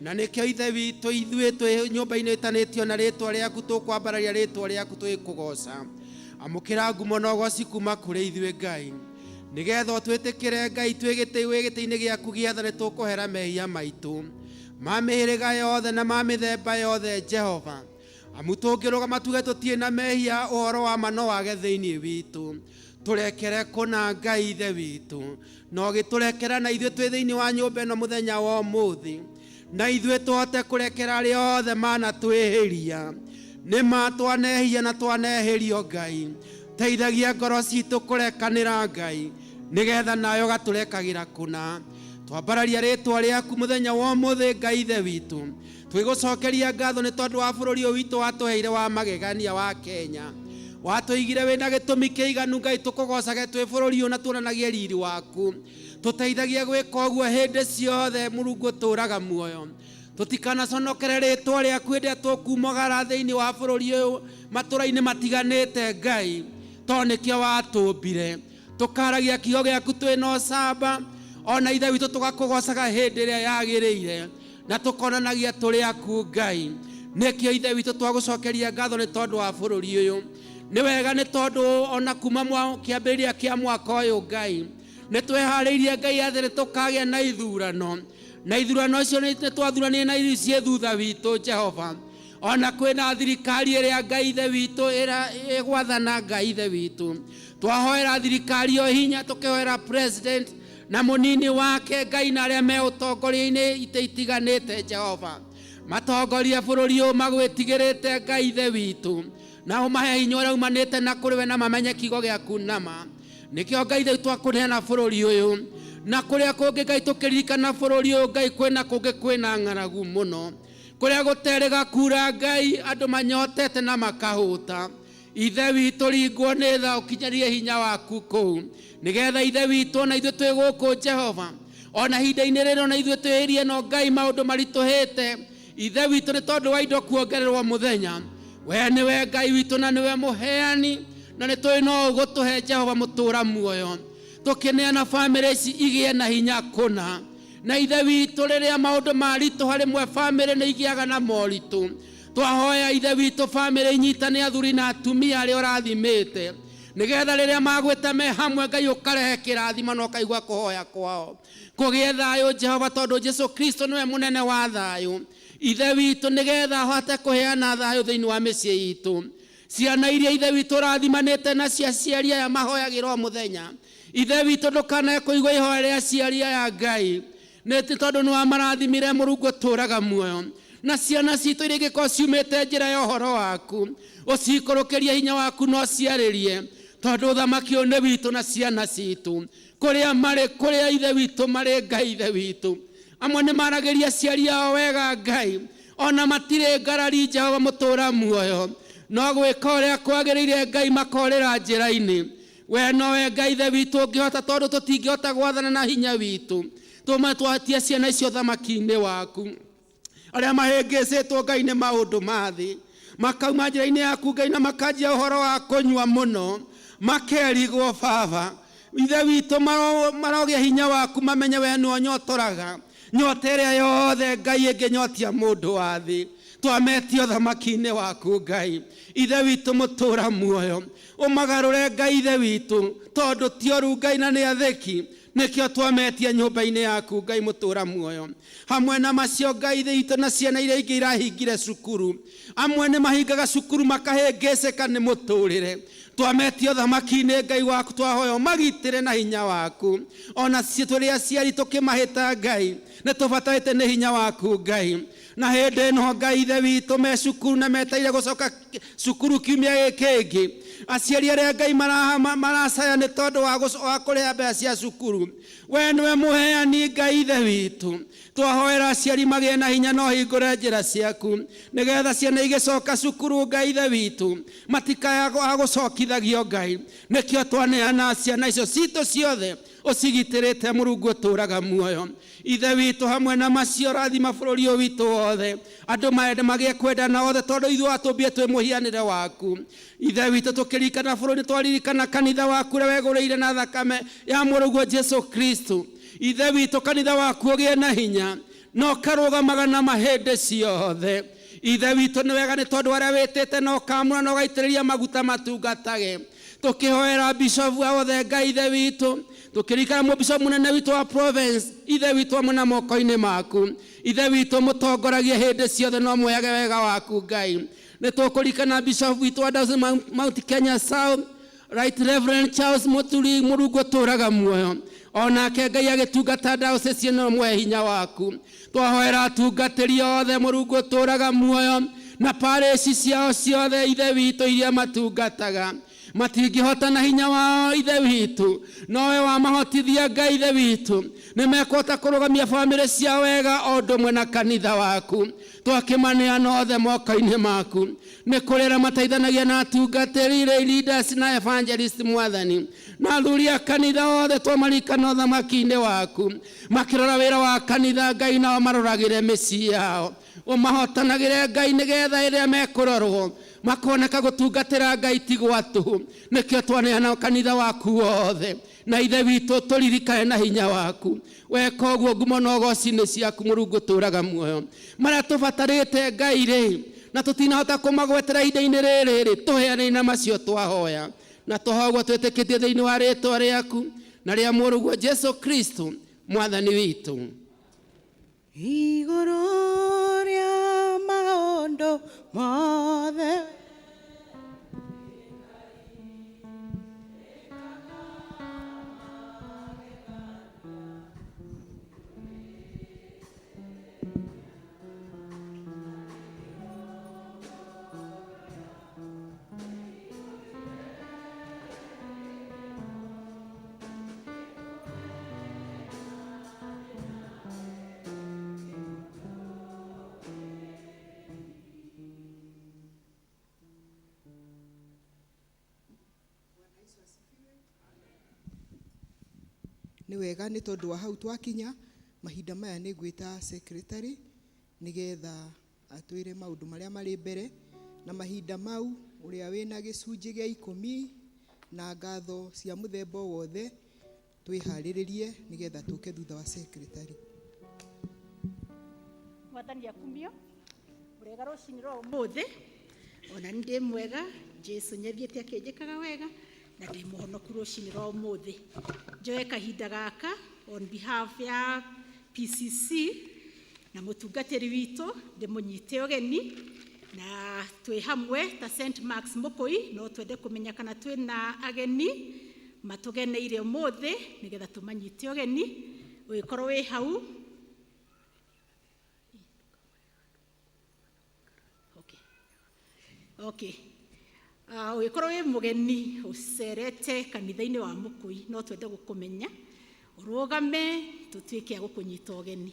Na nĩkĩo ithe witũ ithuĩ twĩ nyũmba-inĩ ĩtanĩtio na rĩtwa rĩaku tũkwambararia rĩtwa rĩaku tũgĩkũgoca. Amũkĩra ngumo na ũgoci kuma kũrĩ ithuĩ Ngai, nĩgetha ũtwĩtĩkĩre Ngai twĩ gĩtĩ-inĩ gĩaku gĩa tha nĩ tũkũhera mehia maitũ ma mĩhĩrĩga yothe na ma mĩthemba yothe Jehova. Amu tũngĩrũgama tuge tũtirĩ na mehia, ũhoro wa ma no wage thĩinĩ witũ. Tũrekere kũna Ngai ithe witũ, na ũgĩtũrekera na ithuĩ twĩ thĩinĩ wa nyũmba ĩno mũthenya wa ũmũthĩ, na ithuĩ tũhote kũrekera arĩa othe manatwĩhĩria. Nĩ ma twanehia na twanehĩrio Ngai, teithagia ngoro citũ kũrekanĩra Ngai, nĩgetha nawe ũgatũrekagĩra kũna. Twambararia rĩtwa rĩaku mũthenya wa ũmũthĩ Ngai ithe witũ, twĩgũcokeria ngatho nĩ tondũ wa bũrũri ũyũ witũ watũheire wa magegania wa Kenya. Watũigire wĩna gĩtũmi kĩiganu Ngai tũkũgocage twĩ bũrũri ũyũ na tuonanagie riri waku. Tũteithagie gwĩka ũguo hĩndĩ ciothe Mũrungu ũtũũraga muoyo. Tũtikanaconokere rĩtwa rĩaku hĩndĩ ĩrĩa tũkumagara thĩinĩ wa bũrũri ũyũ matũra-inĩ matiganĩte Ngai, tondũ nĩkĩo watũmbire. Tũkaragia kiugo gĩaku twĩna ũcamba, ona ithe witũ tũgakũgocaga hĩndĩ ĩrĩa yagĩrĩire, na tũkonanagia tũrĩ aku Ngai. Nĩkĩo ithe witũ twagũcokeria ngatho nĩ tondũ wa bũrũri ũyũ. Nĩ wega nĩ tondũ ona kuma kĩambĩrĩria kĩa mwaka ũyũ Ngai, nĩ tweharĩirie Ngai atĩ nĩ tũkagĩa na ithurano, na ithurano icio nĩ twathuranire na irio ciĩ thutha witũ Jehova. Ona kwĩna thirikari ĩrĩa Ngai ithe witũ ĩgwathana Ngai ithe witũ, twahoera thirikari ĩyo hinya, tũkĩhoera president na mũnini wake Ngai na arĩa me ũtongoria-inĩ itĩ itiganĩte Jehova, matongorie bũrũri ũyũ magwĩtigĩrĩte Ngai ithe witũ, na ũmahe hinya ũrĩa umanĩte na kũrĩ we na mamenye kiugo gĩaku nama. Nĩkĩo Ngai ithe witũ twakũneana bũrũri ũyũ na kũrĩa kũngĩ Ngai tũkĩririkana bũrũri ũyũ Ngai kwĩna kũngĩ kwĩna ng'aragu mũno, kũrĩa gũterĩga kura Ngai andũ manyotete na makahũta. Ithe witũ ringwo nĩ tha ũkinyanĩrie hinya waku kũu, nĩgetha ithe witũ ona ithuĩ twĩ gũkũ Jehova, ona ihinda-inĩ rĩrĩ ona ithuĩ twĩhĩrie no Ngai maũndũ maritũhĩte ithe witũ nĩ tondũ wa indo kuongererwo mũthenya. We nĩwe Ngai witũ na nĩwe mũheani, na nĩ tũĩ no ũgũtũhe Jehova mũtũra muoyo. Tũkĩneana bamĩrĩ ici igĩe na hinya kũna, na ithe witũ rĩrĩa maũndũ maritũha rĩmwe bamĩrĩ nĩ igĩaga na moritũ. Twahoya ithe witũ bamĩrĩ inyitane athuri na atumia arĩa ũrathimĩte, nĩgetha rĩrĩa magwĩta me hamwe Ngai ũkarehe kĩrathimo na ũkaigua kũhoya kwao. Kũgĩe thayũ Jehova, tondũ Jesu Kristo nĩwe mũnene wa thayũ. Ithe witũ, nĩgetha ahote kũheana thayũ thĩinĩ wa mĩciĩ itũ. Ciana iria Ithe witũ ũrathimanĩte nacio, aciari aya mahoyagĩra o mũthenya. Ithe witũ, ndũkanae kũigua ihoya rĩa aciari aya, Ngai, nĩ tondũ nĩ wamarathimire. Mũrungu ũtũũraga muoyo, na ciana citũ iria ingĩkorwo ciumĩte njĩra ya ũhoro waku, ũcikũrũkĩrie hinya waku na ũciarĩrie, tondũ ũthamaki ũyũ nĩ witũ na ciana citũ kũrĩa marĩ, kũrĩa Ithe witũ marĩ. Ngai Ithe witũ, amwe nĩ maragĩria aciari ao wega, Ngai, ona matirĩ ngarari. Jehova mũtũũra muoyo, no gwĩka ũrĩa kwagĩrĩire, Ngai, makorĩra njĩra-inĩ. We nowe Ngai Ithe witũ ũngĩhota, tondũ tũtingĩhota gwathana na hinya witũ. Tũma twatie ciana icio thamaki-inĩ waku. Arĩa mahĩngĩcĩtwo, Ngai, nĩ maũndũ ma thĩ, makauma njĩra-inĩ yaku, Ngai, na makanjia ũhoro wa kũnyua mũno, makerigwo. Baba Ithe witũ, marogĩa hinya waku, mamenye we nĩwe ũnyotoraga nyota ĩrĩa yothe, Ngai, ĩngĩnyotia mũndũ wa thĩ. Twametio thamaki-inĩ waku, Ngai Ithe witũ mũtũũra muoyo, ũmagarũre, Ngai Ithe witũ, tondũ ti ũru, Ngai, na nĩ athĩki. Nĩkĩo twametia nyũmba-inĩ yaku, Ngai mũtũũra muoyo. Hamwe na macio, Ngai Ithe witũ, na ciana iria ingĩ irahingire cukuru, amwe nĩ mahingaga cukuru makahĩngĩcĩka nĩ mũtũrĩre, twametio thamaki-inĩ, Ngai waku. Twahoya magitĩre na hinya waku. Ona tũrĩ aciari tũkĩmahĩta, Ngai, nĩ tũbatarĩte nĩ hinya waku, Ngai. Na hĩndĩ ĩno, Ngai Ithe witũ, me cukuru na meteire gũcoka cukuru kiumia gĩkĩ kĩngĩ, aciari arĩa, Ngai, maracaya nĩ tondũ wa kũrĩha mbeca cia cukuru, we nĩwe mũheani, Ngai Ithe witũ. Twahoera aciari magĩe na hinya no hingũre njĩra ciaku, nĩgetha ciana igĩcoka cukuru, Ngai Ithe witũ, matikaya gũcokithagio. Ngai, nĩkĩo twaneana ciana icio citũ ciothe ũcigitĩrĩte, Mũrungu ũtũũraga muoyo. Ithe witũ, hamwe na macio, rathima bũrũri ũyũ witũ wothe, andũ maende magĩe kwendana othe, tondũ ithuĩ watũmbire twĩ mũhianĩre waku. Ithe witũ, tũkĩririkana bũrũri, twaririkana kanitha waku ũrĩa wegũrĩire na thakame ya mũrũguo Jesu Kristo. Ithe witũ, kanitha waku ũgĩe na hinya na ũkarũgamaga na mahĩndĩ ciothe. Ithe witũ, nĩ wega nĩ tondũ arĩa wĩtĩte na ũkamũra na ũgaitĩrĩria maguta matungatage. Tũkĩhoera bishofu othe, Ngai Ithe witũ, tũkĩririkana mũbishofu mũnene witũ wa province, Ithe witũ, amwe na moko-inĩ maku. Ithe witũ, mũtongoragie hĩndĩ ciothe no mwehage wega waku. Ngai, nĩ tũkũririkana bishop witũ wa Diocese Mount Kenya South, Right Reverend Charles Muturi. Mũrungu ũtũũraga muoyo, onake, Ngai, agĩtungata diocese ĩno, muhe hinya waku. Twahoera atungatĩri othe, Mũrungu ũtũũraga muoyo, na parish ciao ciothe, Ithe witũ, iria matungataga. Matingĩhota na hinya wao, Ithe witũ, nowe wamahotithia. Ngai Ithe witũ, nĩ mekũhota kũrũgamia bamĩrĩ ciao wega o ũndũ ũmwe na kanitha waku. Twakĩmaneana othe moko-inĩ maku. Nĩ kũrĩ arĩa mateithanagia na atungatĩri, lay leaders na evangelist, Mwathani, na athuri a kanitha othe. Twamarikana ũthamaki-inĩ waku, makĩrora wĩra wa kanitha, Ngai, nao maroragĩre mĩciĩ yao. Ũmahotanagĩre, Ngai, nĩgetha ĩrĩa mekũrorwo makoneka gũtungatĩra Ngai ti gwa tũhũ. Nĩkĩo twaneana kanitha waku wothe, na Ithe witũ, tũririkane na hinya waku. Weka ũguo, ngumo na ũgoci-inĩ ciaku, Mũrungu ũtũũraga muoyo. Marĩa tũbatarĩte, Ngai rĩ, na tũtinahota kũmagwetera ihinda-inĩ rĩrĩ rĩ, tũheanei na macio twahoya, na twahoya ũguo twĩtĩkĩtie thĩinĩ wa rĩtwa rĩaku na rĩa mũrũguo Jesu Kristo Mwathani witũ. Igũrũ rĩa maũndũ mothe. Nĩ wega, nĩ tondũ wa hau twakinya mahinda maya, nĩ ngwĩta secretary nĩgetha atwĩre maũndũ marĩa marĩ mbere, na mahinda mau ũrĩa wĩna gĩcunjĩ gĩa 10 na ngatho cia mũthemba o wothe, twĩharĩrĩrie nĩgetha tũke thutha wa secretary. Mwathani akumio. Mũrega rũcinĩ rwa ũmũthĩ? Ona nĩ ndĩ mwega. Jesu nyathiĩte akĩnjĩkaga wega na ndĩ mũhonoku rũcinĩ rwa ũmũthĩ. Njoe kahinda gaka on behalf ya PCC. Na mũtungatĩri witũ ndĩmũnyite ũgeni na twĩ hamwe ta St Marks Mũkũi. No twende kũmenya kana twĩ na ageni matũgeneire ũmũthĩ nĩgetha tũmanyite ũgeni. Ũgĩkorwo wĩ hau. Okay. Ũgĩkorwo wĩ mũgeni ũcerete kanitha-inĩ wa Mũkũi, no twende gũkũmenya, ũrũgame tũtuĩke a gũkũnyita ũgeni.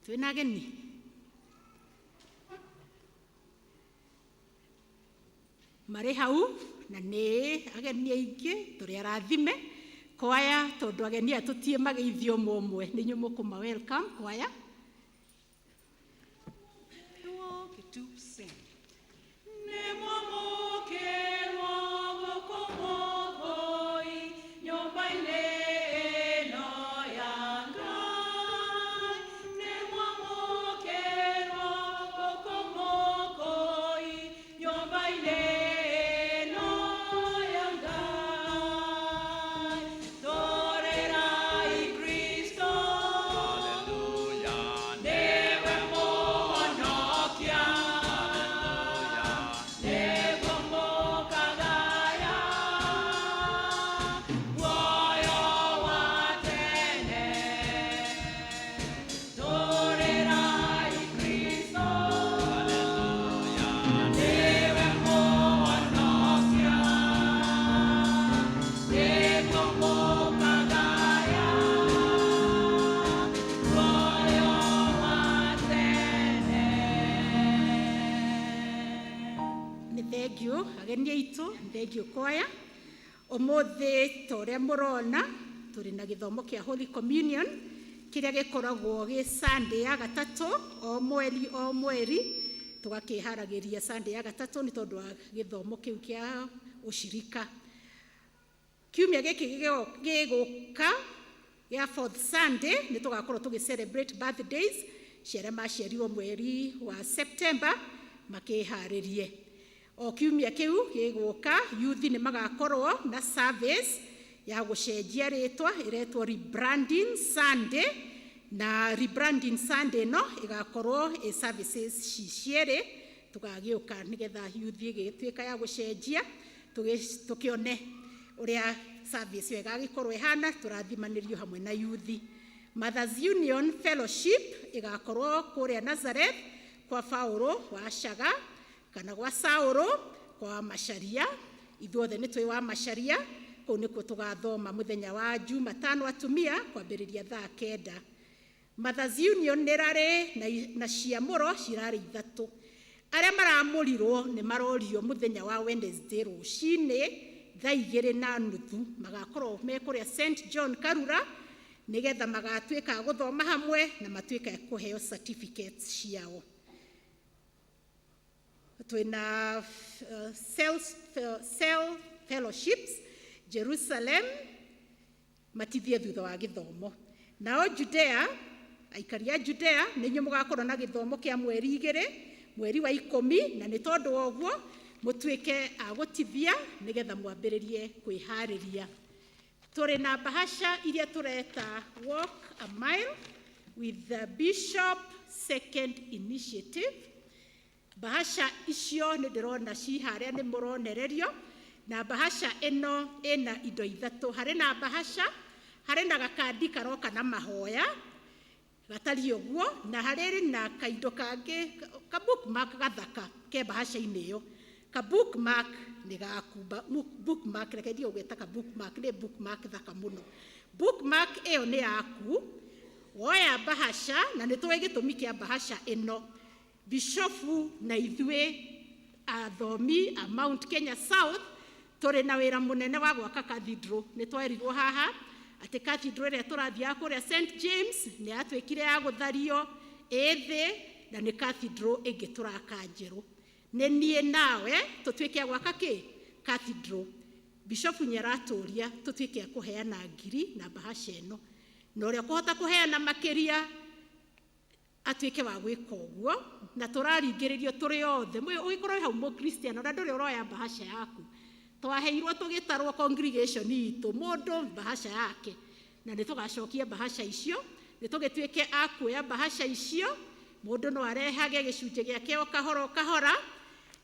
Twĩna ageni? Marĩ hau na nĩ ageni aingĩ, tũrĩ arathime. Kwaya, tondũ ageni aya tũtiĩ mageithio ũmwe ũmwe, nĩ inyuĩ mũkũma welcome kwaya. Nĩ thengio ageni aitũ, nĩ thengio kwaya. Ũmũthĩ ta ũrĩa mũrona tũrĩ na gĩthomo kĩa Holy Communion kĩrĩa gĩkoragwo gĩ Sunday ya gatatũ o mweri o mweri, tũgakĩharagĩria Sunday ya gatatũ nĩ tondũ wa gĩthomo kĩu kĩa ũcirika. Kiumia gĩkĩ gĩgũka gĩa fourth Sunday nĩ tũgakorwo tũgĩ celebrate birthdays cia arĩa maciarirwo mweri wa September makĩharĩrie. O kiumia kĩu gĩgũka youth nĩ magakorwo na service ya gũcenjia rĩtwa ĩretwo Rebranding Sunday, na Rebranding Sunday no ĩgakorwo ĩ services ci cierĩ tũgagĩũka nĩgetha youth ĩgĩtuĩka ya gũcenjia, tũkĩone ũrĩa service ĩyo ĩgagĩkorwo ĩhana, tũrathimanĩrio hamwe na youth. Mothers Union Fellowship ĩgakorwo kũrĩa Nazareth kwa Paulo wa Shaga kana gwa Saũrũ kwa Macharia. Ithuothe nĩ twĩ wa Macharia, kũu nĩkuo tũgathoma mũthenya wa Jumatano atumia kwambĩrĩria thaa 9. Mothers Union nĩ ĩrarĩ na ciamũro cirarĩ ithatũ. Arĩa maramũrirwo nĩ marorio mũthenya wa Wednesday rũcinĩ thaa 2:30 magakorwo me kũrĩa St John Karura nĩgetha magatuĩka a gũthoma hamwe na matuĩke a kũheo certificates ciao. Twĩna cell fellowships Jerusalem matithie thutha wa gĩthomo. Nao Judea, aikari a Judea nĩ inyuĩ mũgakorwo na gĩthomo kĩa mweri 2, mweri wa 10, na nĩ tondũ wa ũguo mũtuĩke a gũtithia nĩgetha mwambĩrĩrie kwĩharĩria. Tũrĩ na bahasha iria tũreta Walk a Mile with the Bishop Second Initiative. Bahasha icio nĩ ndĩrona ci harĩa nĩ mũronererio, na bahasha ĩno ĩna indo ithatũ. Harĩ na bahasha, harĩ na gakandi karoka na mahoya gatariĩ ũguo, na harĩ na kaindo kangĩ ka bookmark gathaka ke bahasha-inĩ ĩyo. Ka bookmark nĩ gaku, bookmark reke ndige gũgĩta ka bookmark, nĩ bookmark thaka mũno. Bookmark ĩyo nĩ yaku, woya bahasha, na nĩ tũĩ gĩtũmi kĩa bahasha ĩno. Bishofu na ithuĩ athomi a Mount Kenya South tũrĩ na wĩra mũnene wa gwaka cathedral. Nĩ twerirwo haha atĩ cathedral ĩrĩa tũrathiaga kũrĩa St James nĩ yatuĩkire ya gũthario ĩthĩ, na nĩ cathedral ĩngĩ tũraka njerũ. Nĩ niĩ nawe tũtuĩke a gwaka kĩ? Cathedral. Bishofu nĩ aratũria tũtuĩke a kũheana ngiri na bahasha ĩno, na ũrĩa ũkũhota kũheana makĩria atuĩke wa gwĩka ũguo, na tũraringĩrĩrio tũrĩ othe. Ũgĩkorwo wĩ hau mũkristiano na ndũrĩ ũroya bahasha yaku, twaheirwo tũgĩtarwo congregation itũ mũndũ bahasha yake, na nĩ tũgacokia bahasha icio Nĩ tũgĩtuĩke a kuoya mbahaca icio, mũndũ no arehage gĩcunjĩ gĩake o kahora o kahora,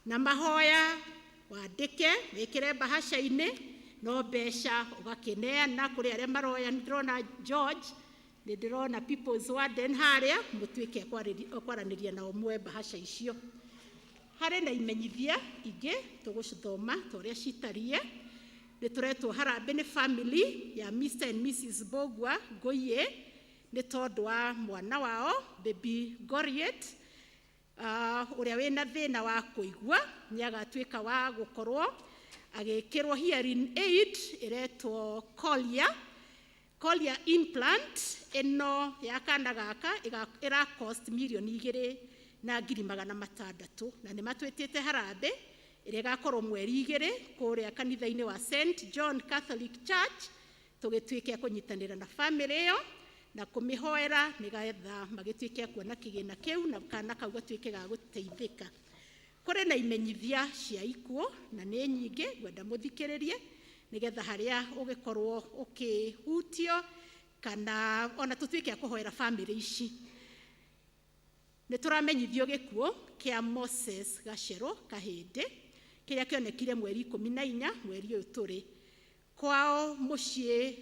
na mahoya wandĩke wĩkĩre mbahaca-inĩ, no mbeca ũgakĩneana kũrĩ arĩa maroya. Nĩ ndĩrona George, nĩ ndĩrona People's Warden harĩa, mũtuĩke a kwaranĩria nao muoe mbahaca icio. Harĩ na imenyithia ingĩ tũgũcithoma ta ũrĩa citariĩ. Nĩ tũretwo harambĩ nĩ family ya Mr and Mrs Mbũgua Ngũiĩ nĩ tondũ wa mwana wao baby Goriet, ũrĩa wĩna thĩna wa kũigua. Nĩ agatuĩka wa gũkorwo agĩkĩrwo hearing aid ĩretwo Cochlear implant. Ĩno ya kana gaka ĩra cost 2,600,000, na nĩ matwĩtĩte harambĩ ĩrĩa ĩgakorwo mweri 2 kũrĩa kanitha-inĩ wa St John Catholic Church, tũgĩtuĩke kũnyitanĩra na family ĩyo na kũmĩhoera nĩgetha magĩtuĩke kuona kĩgĩna kĩu na kana kau gatuĩke ga gũteithĩka. Kũrĩ na imenyithia cia ikuũ na nĩ nyingĩ, ngwenda mũthikĩrĩrie nĩgetha harĩa ũgĩkorwo ũkĩhutio kana ona tũtuĩke a kũhoera family ici. Nĩ tũramenyithio gĩkuũ kĩa Moses Gacero Kahĩndĩ kĩrĩa kĩonekire mweri 14 mweri ũyũ tũrĩ. Kwao mũciĩ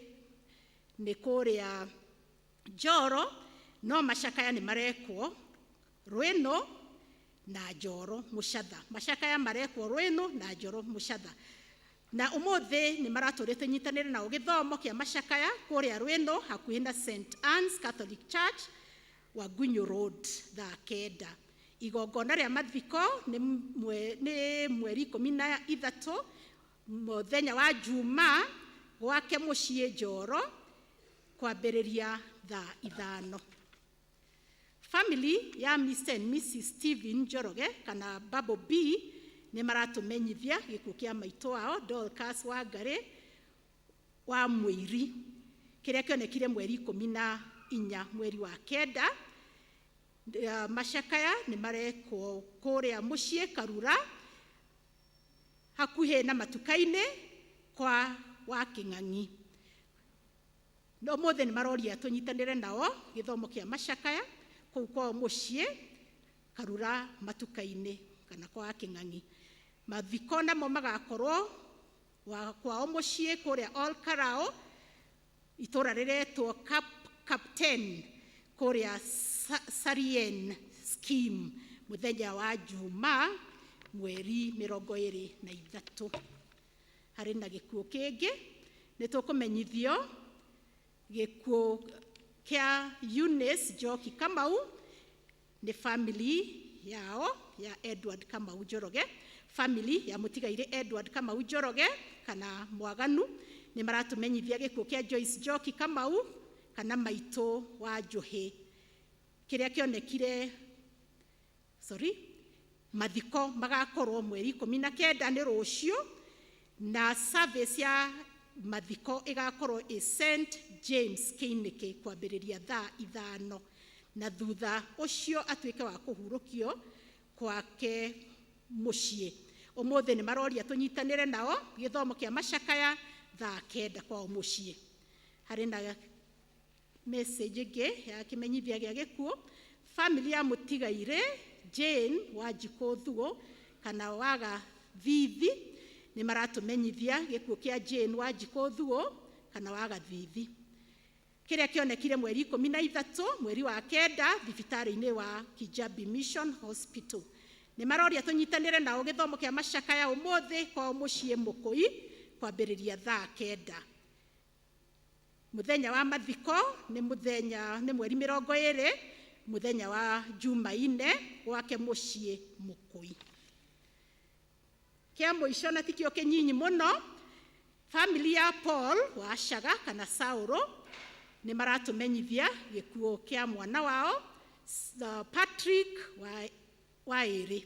nĩ kũrĩa Njoro, no macakaya nĩ marekwo Rwĩnũ na Njoro Mũcatha. Macakaya marekwo Rwĩnũ na Njoro Mũcatha, na ũmũthĩ nĩ maratũrĩte nyitanĩre nao gĩthomo kĩa macakaya kũrĩa Rwĩnũ hakuhĩ na St Anne's Catholic Church, Wagunyu Road, thaa 9. Igongona rĩa mathiko nĩ mweri 13 mũthenya wa Juma gwake mũciĩ Njoro kwambĩrĩria thaa 5. Family ya Mr and Mrs Stephen Njoroge kana Babo B nĩ maratũmenyithia gĩkuũ kĩa maitũ wao Dorcas Wangari wa Mũiri kĩrĩa kĩonekire mweri 14 mweri wa kenda. Macakaya nĩ marekwo kũrĩa mũciĩ Karura hakuhĩ na matuka-inĩ kwa wa Kĩng'ang'i. No ũmũthĩ nĩ maroria tũnyitanĩre nao gĩthomo kĩa macakaya kũu kwao mũciĩ Karura matuka-inĩ kana kwa Kĩng'ang'i. Mathiko namo magakorwo wa kwao mũciĩ kũrĩa Ol Karao, itũra rĩretwo Captain kũrĩa Sarien Scheme, mũthenya wa Juma mweri 23. Harĩ na gĩkuũ kĩngĩ, nĩ tũkũmenyithio gĩkuũ kĩa Eunice Njoki Kamau nĩ family yao ya Edward Kamau Njoroge. Family ya mũtigairĩ Edward Kamau Njoroge kana Mwaganu nĩ maratũmenyithia gĩkuũ kĩa Joyce Njoki Kamau kana maitũ wa Njũhĩ kĩrĩa kĩonekire, sorry, mathiko magakorwo mweri 19, nĩ rũciũ, na service ya mathiko ĩgakorwo ĩ St James Kĩinĩkĩ kwambĩrĩria thaa 5, na thutha ũcio atuĩke wa kũhurũkio kwake mũciĩ. Ũmũthĩ nĩ maroria tũnyitanĩre nao gĩthomo kĩa macakaya thaa 9 kwao mũciĩ. Harĩ na message ĩngĩ ya kĩmenyithia gĩa gĩkuũ. Family ya mũtigairĩ Jane Wanjikũ Thuo kana waga Thithi nĩ maratũmenyithia gĩkuũ kĩa Jane Wanjikũ Thuo kana waga Thithi kĩrĩa kĩonekire mweri 13 mweri wa kenda thibitarĩ-inĩ wa Kijabi Mission Hospital. Nĩ maroria tũnyitanĩre nao gĩthomo kĩa macakaya ũmũthĩ kwao mũciĩ Mũkũi kwambĩrĩria thaa 9. Mũthenya wa mathiko nĩ mũthenya nĩ mweri 20 mũthenya wa Jumaine gwake mũciĩ Mũkũi. Kĩa mũico na tikĩo kĩnyinyi mũno, family ya Paul Wacaga kana Sauro nĩ maratũmenyithia gĩkuũ kĩa mwana wao Patrick wa ĩrĩ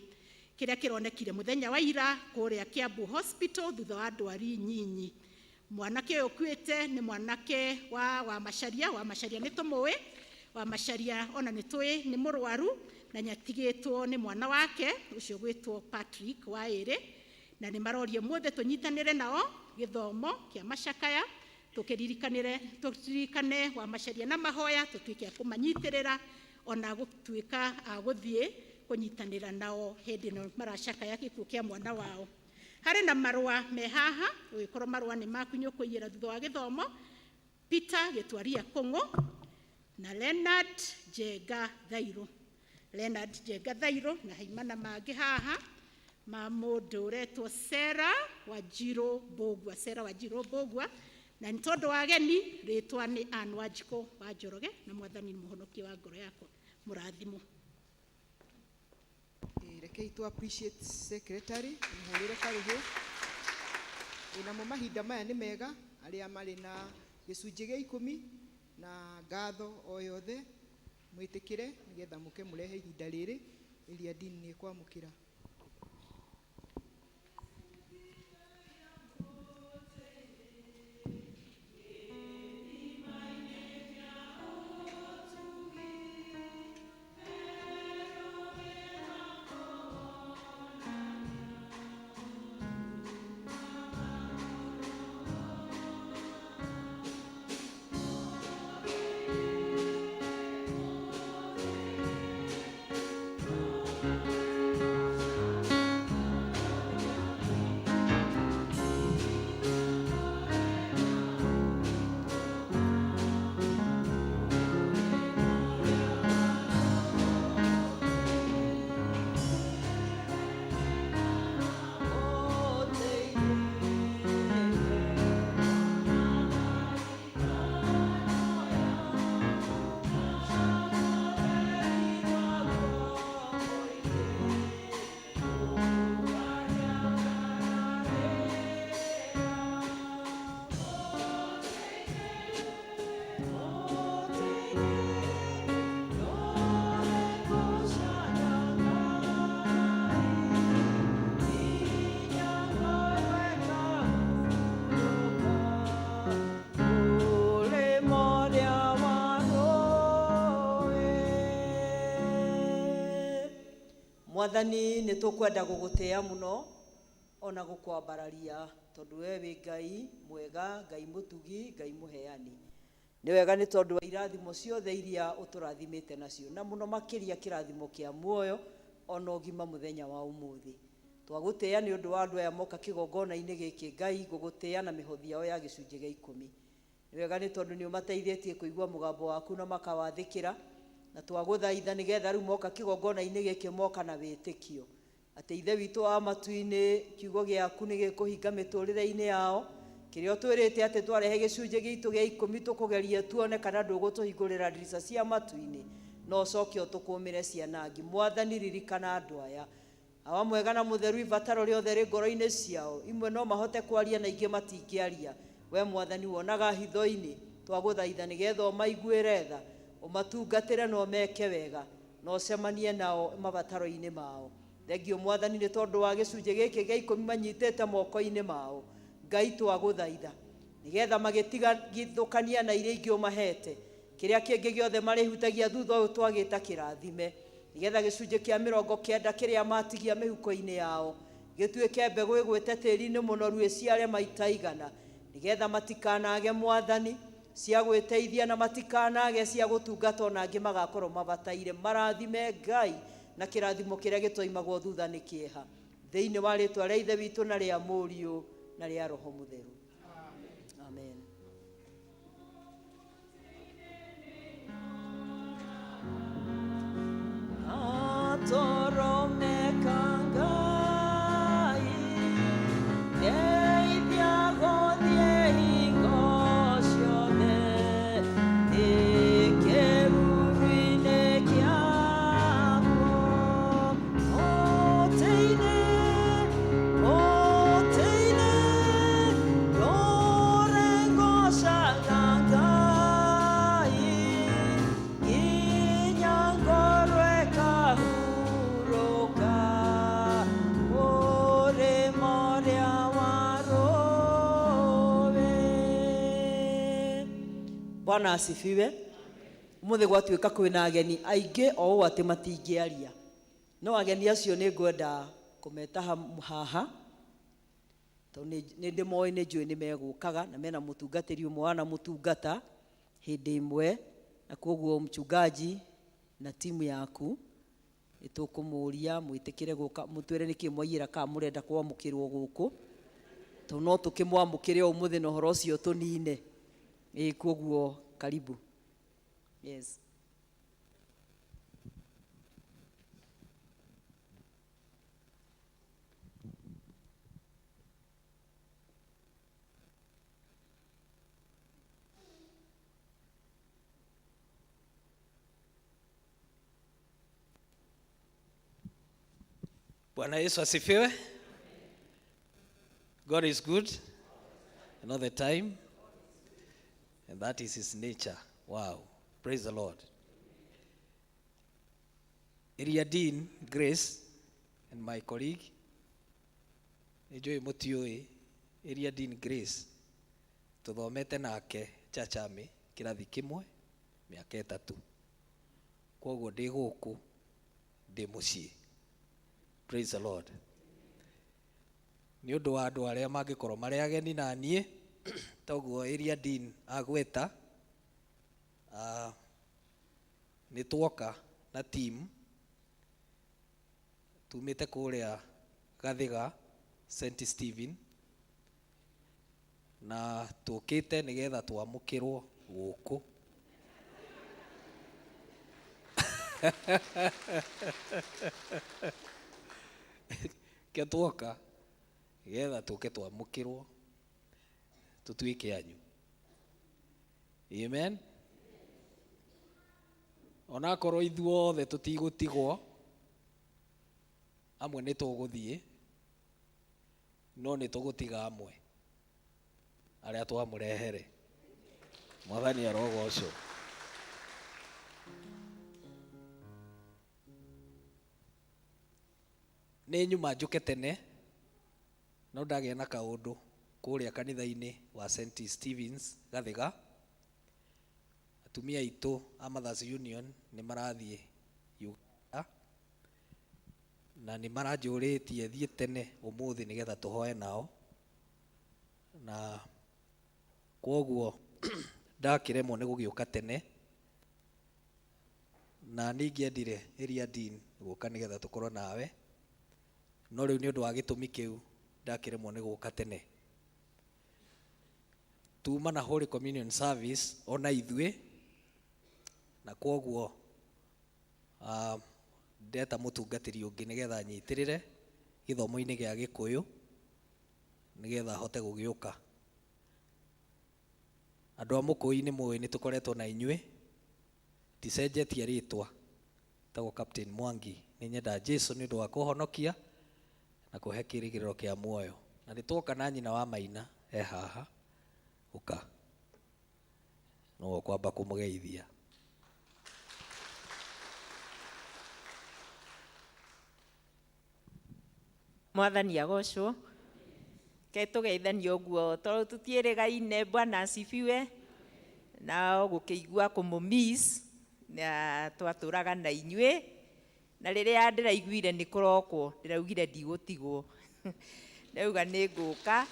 kĩrĩa kĩronekire mũthenya wa ira kũrĩa Kiambu Hospital thutha wa ndwari nyinyi. Mwanake ũyũ ũkuĩte nĩ mwanake wa Macharia. Wa Macharia nĩ tũmũĩ, wa Macharia ona nĩ tũĩ nĩ mũrwaru na nĩatigĩtwo nĩ mwana wake ũcio gwĩtwo Patrick wa ĩrĩ, na nĩ maroria mũthĩ tũnyitanĩre nao gĩthomo kĩa macakaya Tũkĩririkanĩre, tũririkane wa macaria na mahoya, tũtuĩke a kũmanyitĩrĩra ona gũtuĩka a gũthiĩ kũnyitanĩra nao hĩndĩ ĩno maracakaya gĩkuũ kĩa mwana wao. Harĩ na marũa me haha, ũgĩkorwo marũa nĩ maku nĩ ũkũiyĩra thutha wa gĩthomo. Peter Gĩtwaria Kũng'ũ na Leonard Njenga Thairũ, Leonard Njenga Thairũ, na haimana mangĩ haha ma mũndũ ũretwo Sarah Wanjirũ Mbũgua, Sarah Wanjirũ Mbũgua. Na nĩ tondũ wa ageni, rĩtwa nĩ Ann Wanjikũ wa Njoroge, na Mwathani nĩ mũhonokia wa ngoro yakwa. Mũrathimwo. Rekei tu appreciate secretary, mũhũrĩre karũhĩ. Namo mahinda maya nĩ mega, arĩa marĩ na gĩcunjĩ gĩa 10 na ngatho o yothe mwĩtĩkĩre nĩgetha mũke mũrehe ihinda rĩrĩ ĩrĩa ndini nĩ ĩkwamũkĩra. Mwathani, nĩ tũkwenda gũgũtĩa mũno ona gũkwambararia, tondũ we wĩ Ngai mwega, Ngai mũtugi, Ngai mũheani. Nĩ wega nĩ tondũ wa irathimo ciothe iria ũtũrathimĩte nacio, na mũno makĩria kĩrathimo kĩa muoyo ona ũgima mũthenya wa ũmũthĩ. Twagũtĩa nĩ ũndũ wa andũ aya moka kĩgongona-inĩ gĩkĩ, Ngai, ngũgũtĩa na mĩhothi yao ya gĩcunjĩ gĩa 10. Nĩ wega nĩ tondũ nĩ ũmateithĩtie kũigua mũgambo waku na makawathĩkĩra, na twagũthaitha nĩgetha rĩu moka kĩgongona-inĩ gĩkĩ moka na wĩtĩkio atĩ Ithe witũ wa matu-inĩ, kiugo gĩaku nĩ gĩkũhinga mĩtũrĩre-inĩ yao, kĩrĩa ũtwĩrĩte atĩ twarehe gĩcunjĩ gitũ gĩa 10 tũkũgerie tuone kana ndũgũtũhingũrĩra ndirica cia matu-inĩ, no ũcoke ũtũkũmĩre ciana ngi. Mwathani, ririkana andũ aya awa mwega na mũtheru, ibataro rĩothe rĩ ngoro-inĩ ciao, imwe no mahote kwaria na ingĩ matingĩaria. We Mwathani wonaga hitho-inĩ, twagũthaitha nĩgetha ũmaiguĩre tha, ũmatungatĩre na ũmeke wega, na ũcemanie nao mabataro-inĩ mao. Thengio Mwathani nĩ tondũ wa gĩcunjĩ gĩkĩ gĩa 10 manyitĩte moko-inĩ mao. Ngai, twagũthaitha nĩgetha magĩtigithũkania na iria ingĩ ũmahete, kĩrĩa kĩngĩ gĩothe marĩhutagia thutha ũyũ twagĩta kĩrathime, nĩgetha gĩcunjĩ kĩa 90 kĩrĩa matigia mĩhuko-inĩ yao gĩtuĩke mbegũ ĩgwĩte tĩri-inĩ mũnoru ĩciare maita igana, nĩgetha matikanage Mwathani cia gwĩteithia na matikanage cia gũtungata ona angĩ magakorwo mabataire. Marathime Ngai na kĩrathimo kĩrĩa gĩtoimagwo thutha nĩ kĩeha, thĩinĩ wa rĩtwa rĩa Ithe witũ na rĩa Mũriũ na rĩa Roho Mũtheru. Amen. Atoromeka Ngai, ndeithia gũthiĩ hingo ciothe, ndĩ kĩruru-inĩ kĩaku. Mũtĩ-inĩ, mũtĩ-inĩ, ndũre ngoocaga Ngai, nginya ngoro ĩkahurũka, mũrĩmo ũrĩa wa rũũĩ. Bwana asifiwe. Umuthi gwatuĩka kwĩna ageni aingĩ o ũũ atĩ matingĩaria, no ageni acio nĩ ngwenda kũmeta haha. Tondũ nĩ ndĩmoĩ, nĩ njũĩ nĩ megũkaga na mena mũtungatĩri ũmwe wanamũtungata hĩndĩ ĩmwe, na koguo mchungaji na timu yaku nĩtũkũmũria mwĩtĩkĩre gũka mũtwĩre nĩkĩ mwaiyĩra kana mũrenda kwamũkĩrwo gũkũ, tondũ no tũkĩmwamũkĩre ũmũthĩ na ũhoro ũcio tũnine. Ĩĩ, koguo karibu. Yes. Bwana Yesu asifiwe. God is good and all the time. And that is his nature. Wow. Praise the Lord. Area Dean Grace and my colleague, nĩnjũĩ mũtiũĩ, Area Dean Grace, tũthomete nake Chachami kĩrathi kĩmwe mĩaka 3. Kwoguo ndĩ gũkũ ndĩ mũciĩ. Praise the Lord. Nĩ ũndũ wa andũ arĩa mangĩkorwo marĩ ageni na niĩ, toguo Area Dean agweta, nĩ twoka na team tumĩte kũrĩa Gathiga St Stephen, na tũkĩte nĩgetha twamũkĩrwo gũkũ. Kĩo twoka nĩgetha tũke twamũkĩrwo tũtuĩke anyu. Amen. Onakorwo ithuothe tũtigũtigwo, amwe nĩ tũgũthiĩ, no nĩ tũgũtiga amwe arĩa twamũrehere. Mwathani arogocwo. Nĩ nyuma njũke tene, no ndagĩa na kaũndũ kũrĩa kanitha-inĩ wa St Stephen's Gathiga. Atumia aitũ a Mothers Union nĩ marathiĩ Uganda na nĩ maranjũrĩtie thiĩ tene ũmũthĩ nĩgetha tũhoe nao, na kwoguo ndakĩremwo nĩ gũgĩũka tene, na ningĩendire Area Dean gũka nĩgetha tũkorwo nawe, no rĩu nĩ ũndũ wa gĩtũmi kĩu ndakĩremwo nĩ gũka tene. Tuma na Holy Communion Service ona ithuĩ, na kwoguo ndeta mũtungatĩri ũngĩ nĩgetha anyitĩrĩre gĩthomo-inĩ gĩa Gĩkũyũ nĩgetha ahote gũgĩũka. Andũ a Mũkũi nĩ mũĩ nĩ tũkoretwo na inyuĩ, ndicenjetie rĩtwa, tagwo Captain Mwangi. Nĩ nyenda Jesu nĩ ũndũ wa kũhonokia na kũhe kĩrĩgĩrĩro kĩa muoyo. Na nĩ twoka na nyina wa Maina e haha, ũka no ũkwamba kũmũgeithia. Mwathani agocwo. Ke tũgeithanie ũguo tondũ tũtiĩrĩgaine. Bwana asifiwe. Na gũkĩigua kũmũmiss na twatũraga na inyuĩ, na rĩrĩa ndĩraiguire nĩ kũrokwo ndĩraugire ndigũtigwo, ndauga nĩ ngũka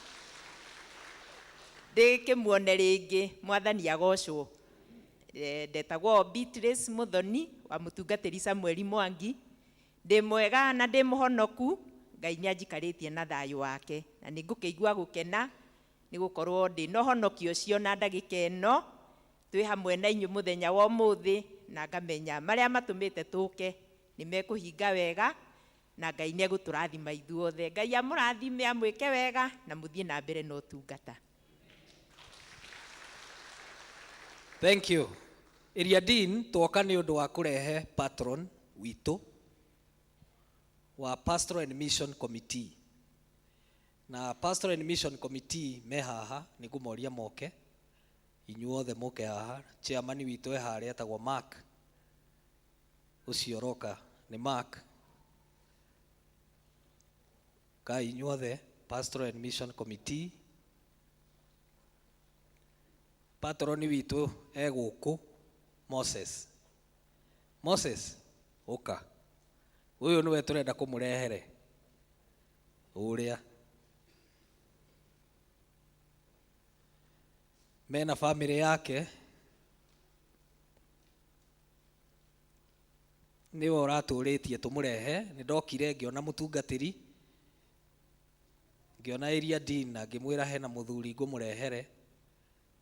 ndĩkĩmuone rĩngĩ. Mwathani agocwo. Ndetagwo Beatrice Muthoni wa mũtungatĩri Samuel Mwangi. Ndĩ mwega na ndĩ mũhonoku, Ngai nĩ anjikarĩtie na thayũ wake, na nĩ ngũkĩigua gũkena nĩ gũkorwo ndĩ na ũhonokio ũcio na ndagĩka ĩno twĩ hamwe na inyuĩ mũthenya wa ũmũthĩ, na ngamenya marĩa matũmĩte tũke nĩ mekũhinga wega, na Ngai nĩ egũtũrathima ithuothe. Ngai amũrathime, amwĩke wega, na mũthiĩ na mbere na ũtungata. Thank you. Area Dean, twoka nĩ ũndũ wa kũrehe patron witũ wa Pastoral and Mission Committee. Na Pastoral and Mission Committee me haha, nĩ ngũmoria moke, inyuothe moke haha. Chairman witũ e harĩa etagwo Mark, ũcio ũroka nĩ Mark. Kai inyuothe Pastoral and Mission Committee. Patron witũ e gũkũ Moses. Moses, ũka. Ũyũ nĩwe tũrenda kũmũrehere. Ũrĩa. Mena family yake. Nĩwe ũratũrĩtie tũmũrehe. Nĩ ndokire ngĩona mũtungatĩri, ngĩona area dean na ngĩmwĩra hena mũthuri ngũmũrehere.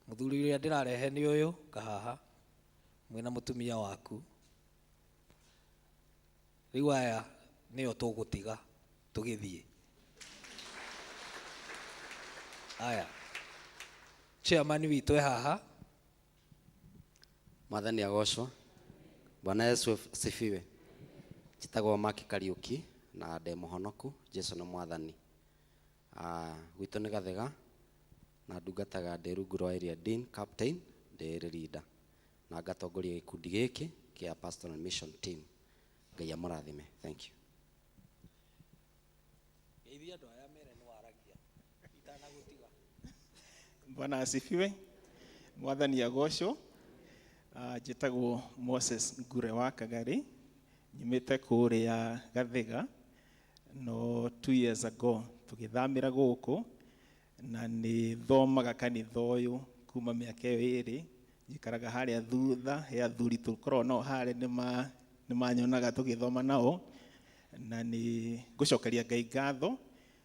Mũthuri ũrĩa ndĩrarehe nĩ ũyũ kahaha mwĩna mũtumia waku. Rĩu aya nĩo tũgũtiga tũgĩthiĩ. Aya chairman witũ e haha. Mwathani agocwo. Bwana Yesu asifiwe. Njĩtagwo Maki Kariuki na ndĩ mũhonoku. Jesu nĩ mwathani. Gwitũ nĩ Gathega na ndungataga ndĩ rungu rwa area dean captain, ndĩ leader na ngatongoria gĩkundi gĩkĩ kĩa pastoral mission team. Ngai amũrathime. Thank you. Geithia andũ aya mere nĩ waragia itanagũtiga. Bwana asifiwe. Mwathani agocwo. Njĩtagwo Moses Ngure wa Kagari, nyumĩte kũrĩa Gathega, no 2 years ago tũgĩthamĩra gũkũ, na nĩ thomaga kanitha ũyũ kuma mĩaka ĩyo ĩrĩ. Njikaraga harĩa thutha he athuri tũkoragwo nao harĩa, nĩ manyonaga tũgĩthoma nao, na nĩ ngũcokeria Ngai ngatho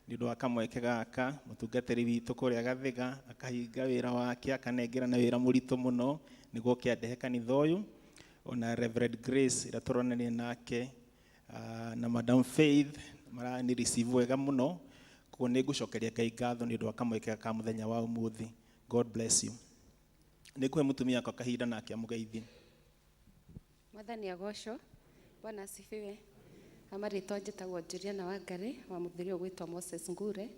nĩ ũndũ wa kamweke gaka. Mũtungatĩri witũ kũrĩa Gathega akahinga wĩra wake, akanengera na wĩra mũritũ mũno nĩguo kĩandehe kanitha ũyũ. Ona Reverend Grace ĩrĩa tũronania nake, na Madam Faith marani receive wega mũno. Koguo nĩ ngũcokeria Ngai ngatho nĩ ũndũ wa kamweke ka mũthenya wa ũmũthĩ. God bless you. Nĩ ngũhe mũtumia wakwa kahinda nake amũgeithie. Mwathani agocwo. Bwana asifiwe. Amarĩtwa njĩtagwo Juliana Wangari wa mũthuri ũgwĩtwo Moses Ngure.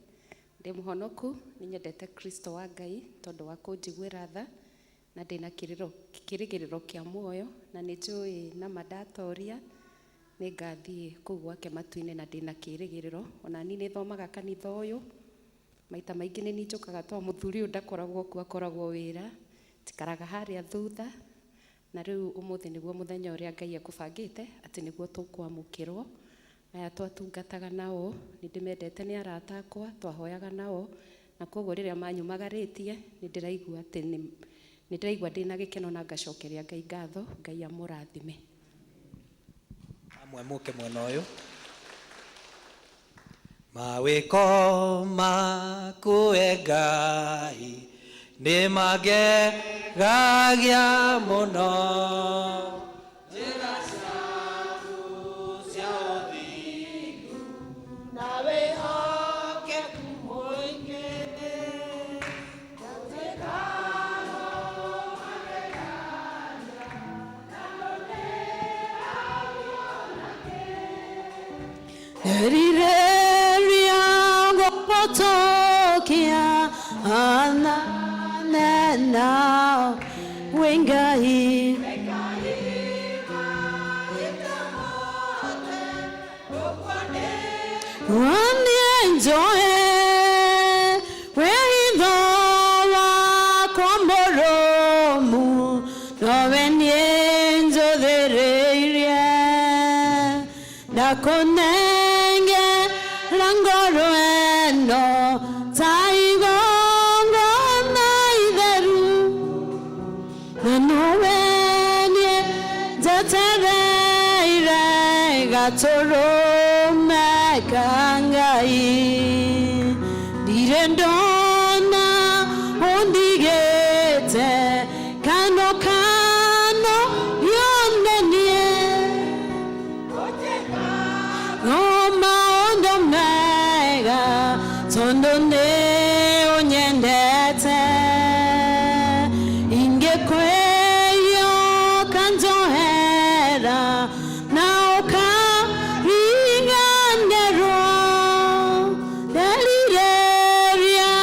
Ndĩ mũhonoku, nĩ nyendete Kristo wa Ngai tondũ wa kũnjiguĩra tha, na ndĩna kĩrĩgĩrĩro kĩa muoyo, na nĩ njũĩ nama ndatoria nĩ ngathiĩ kũu gwake matu-inĩ, na ndĩna kĩrĩgĩrĩro. Ona niĩ nĩ thomaga kanitha ũyũ maita maingĩ, nĩ niĩ njũkaga tondũ mũthuri ũyũ ndakoragwo kuo, akoragwo wĩra, njikaraga harĩa thutha. Na rĩu ũmũthĩ nĩguo mũthenya ũrĩa Ngai ekũbangĩte atĩ nĩguo tũkwamũkĩrwo. Aya twatungataga nao nĩ ndĩmendete, nĩ arata akwa, twahoyaga nao, na koguo rĩrĩa manyumagarĩtie nĩ ndĩraigua atĩ nĩ ndĩraigua ndĩna gĩkeno na ngacokeria Ngai ngatho. Ngai amũrathime. Amwe mũke mwena ũyũ. Mawĩko maku e Ngai nĩ magegagia mũno. Njĩra ciaku cia ũthingu na wĩhokeku mũingĩ. Nderirĩria gũgũtũkia ananena wĩ Ngai. Niĩ njũĩ wĩhitho wakwa mũrũmu, nowe niĩ njũthĩrĩirie. Ndakũnengera ngoro ĩno ta igongona itheru, na nowe niĩ njetereire gatũrũme ka Ngai. Ndirĩ ndona ũndigĩte kando kando yonanie no maũndũ mega tondũ nĩ ũnyendete. Ingĩkwĩyo ũkanjohera na ũkariganĩrwo, nderirĩria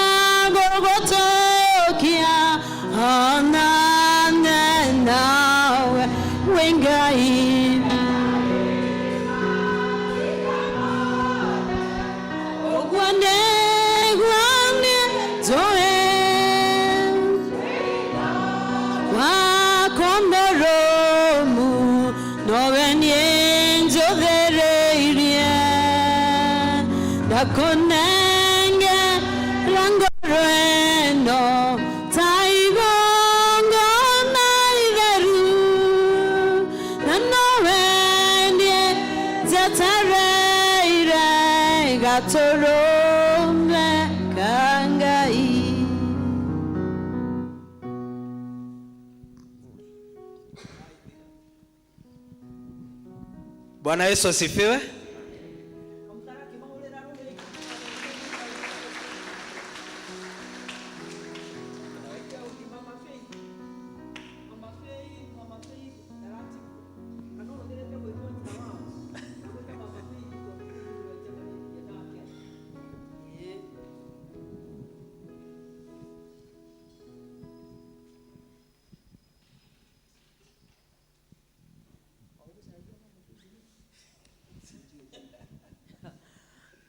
gũgũtũkia onane nawe wĩ Ngai. Ũguo nĩguo niĩ njũĩ wakwa mũrũmu, nowe niĩ njũthĩrĩirie. Ndakũnengera ngoro ĩno ta igongona Gatũrũme ka Ngai. Bwana Yesu asifiwe.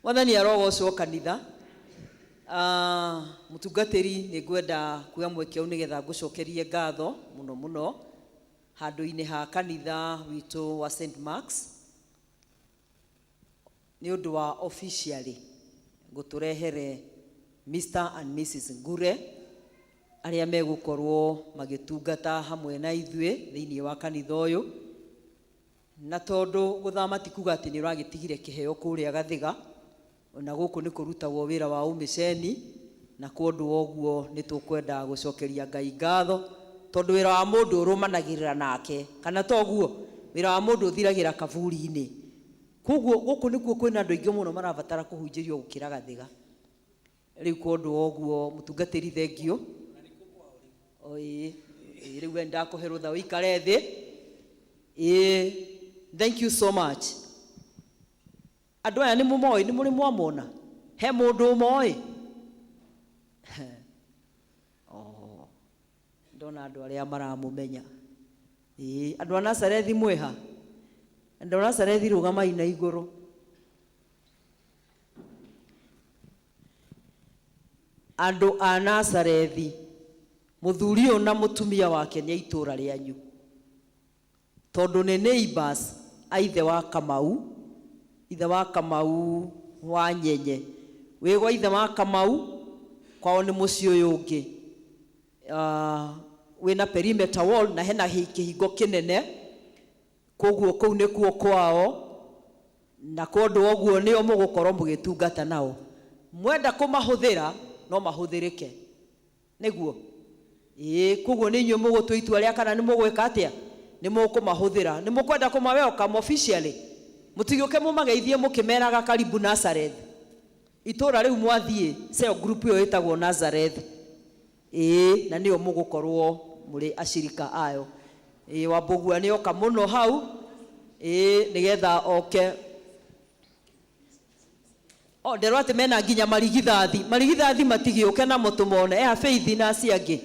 Mwathani arogocwo kanitha. Mũtungatĩri nĩ ngwenda kuoya mweke ũyũ nĩgetha ngũcokerie ngatho mũno mũno handũ-inĩ ha kanitha witũ wa St. Mark's nĩ ũndũ wa officially gũtũrehere Mr. and Mrs. Ngure arĩa megũkorwo magĩtungata hamwe na ithuĩ thĩinĩ wa kanitha ũyũ. Na tondũ gũthama ti kuga atĩ nĩ ũragĩtigire kĩheo kũrĩa Gathiga, ona gũkũ nĩ kũrutagwo wĩra wa ũmĩceni, na kwondũ wa ũguo nĩ tũkwenda gũcokeria Ngai ngatho, tondũ wĩra wa mũndũ ũrũmanagĩrĩra nake, kana toguo wĩra wa mũndũ ũthiragĩra kaburi-inĩ. Koguo gũkũ nĩkuo kwĩna andũ aingĩ mũno marabatara kũhunjĩrio gũkĩra Gathiga. Rĩu kwondũ wa ũguo mũtungatĩri thengio. O ĩĩ, rĩu we ndakũhe rũtha ũikare thĩ. Ĩĩ, thank you so much. Andũ aya nĩ mũmoĩ, nĩ mũrĩ mwamona? He mũndũ ũmoĩ? Oh, ndona andũ arĩa maramũmenya. Ĩĩ, andũ a Nazarethi mwĩha? Andũ a Nazarethi rũgamai na igũrũ. Andũ a Nazarethi, mũthuri ũyũ na mũtumia wake nĩ a itũũra rĩanyu. Tondũ nĩ neighbors a ithe wa Kamau, ithe wa Kamau wa Nyenye. Wĩ gwa ithe wa Kamau, kwao nĩ mũciĩ ũyũ ũngĩ. Wĩna perimeter wall na hena kĩhingo kĩnene, koguo kũu nĩkuo kwao, na kwondũ wa ũguo nĩo mũgũkorwo mũgĩtungata nao. Mwenda kũmahũthĩra, no mahũthĩrĩke. Nĩguo? Ĩĩ, koguo nĩ inyuĩ mũgũtua itua rĩa kana nĩ mũgwĩka atĩa? Nĩ mũkũmahũthĩra. Nĩ mũkwenda kũma welcome officially? Mũtigĩũke mũmageithie mũkĩmeraga karibu Nazareth. Itũũra rĩu mwathiĩ, cell group ĩyo ĩtagwo Nazareth. Ĩĩ, na nĩyo mũgũkorwo mũrĩ acirika ayo. Ĩĩ, Wambũgua nĩ oka mũno hau. Ĩĩ, nĩgetha oke. O, nderwo atĩ mena nginya marigithathi. Marigithathi matigĩũke namo tũmone. Eha Faith na acio angĩ.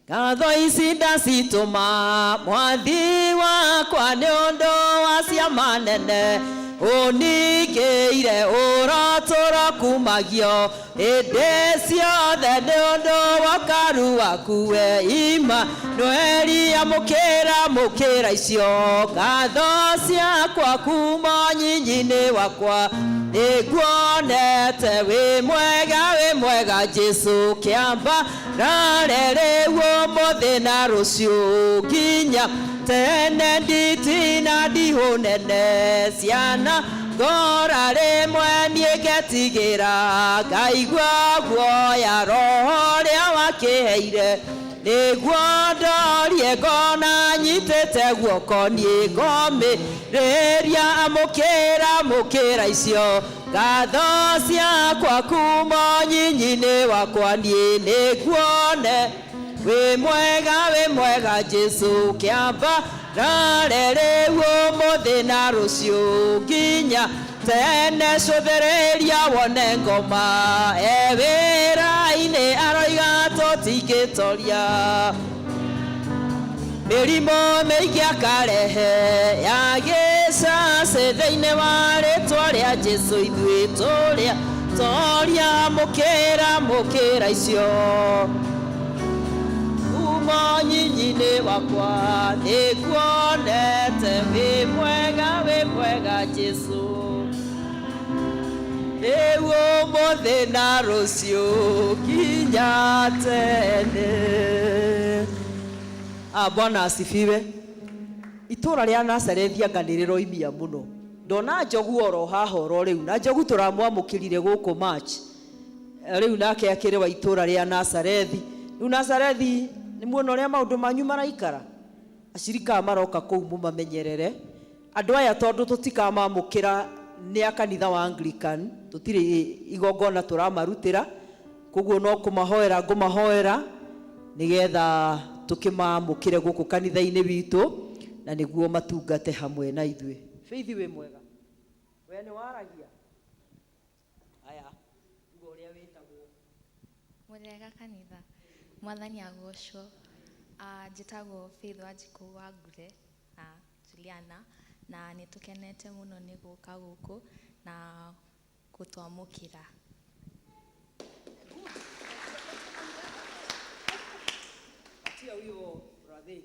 Ngatho ici ndacitũma mwathi wakwa nĩ ũndũ wa ciama nene ũningĩire ũrotũro kumagio hĩndĩ ciothe nĩ ũndũ wa ũkaru waku we Imanueli amũkĩra mũkĩra icio ngatho ciakwa kuma nyinyi-inĩ wakwa nĩnguonete wĩ mwega wĩ mwega Jesu kĩamba rare rĩu ũmũthĩ na rũciũ nginya tene nditina ndihũ nene ciana ngora rĩmwe niĩ ngetigĩra ngaigua guoya roho ũrĩa wakĩheire nĩguo ndorie ngona nyitĩte guoko niĩ ngomĩrĩria amũkĩra mũkĩra icio ngatho ciakwa kuma nyinyi-inĩ wakwa niĩ nĩnguone wĩ mwega wĩ mwega Jesu kĩamba rare rĩu ũmũthĩ na rũciũ nginya tene cũthĩrĩria wone ngoma e wĩra-inĩ aroiga tũtingĩtoria mĩrimũ mĩingĩ akarehe ya gĩcacĩ thĩinĩ wa rĩtwa rĩa Jesu ithuĩ tũrĩa toria mũkĩra mũkĩra icio kuma nyinyi-inĩ wakwa nĩnguonete wĩ mwega wĩ mwega Jesu rĩu ũmũthĩ na rũciũ nginya tene. Bwana asifiwe. Itũũra rĩa Nazarethi anga nĩ rĩroimia mũno. Ndona Njogu oro haha oro rĩu, na Njogu tũramwamũkĩrire gũkũ March. Rĩu nake akĩrĩ wa itũra rĩa Nazarethi. Rĩu Nazarethi nĩ muona ũrĩa maũndũ manyu maraikara, acirika aya maroka kũu mũmamenyerere andũ aya, tondũ tũtikamamũkĩra nĩ a kanitha wa Anglican, tũtirĩ igongona tũramarutĩra, koguo no kũmahoera ngũmahoera nĩgetha tũkĩmamũkĩre gũkũ kanitha-inĩ witũ na nĩguo matungate hamwe na ithuĩ. Faith, wĩ mwega? We nĩ waragia? Aya, uga ũrĩa wĩtagwo. Mũrĩega kanitha, Mwathani agocwo. Njĩtagwo Faith Wanjikũ wa Ngure na Juliana, na nĩ tũkenete mũno nĩ gũka gũkũ na gũtwamũkĩra. Patia huyo brother.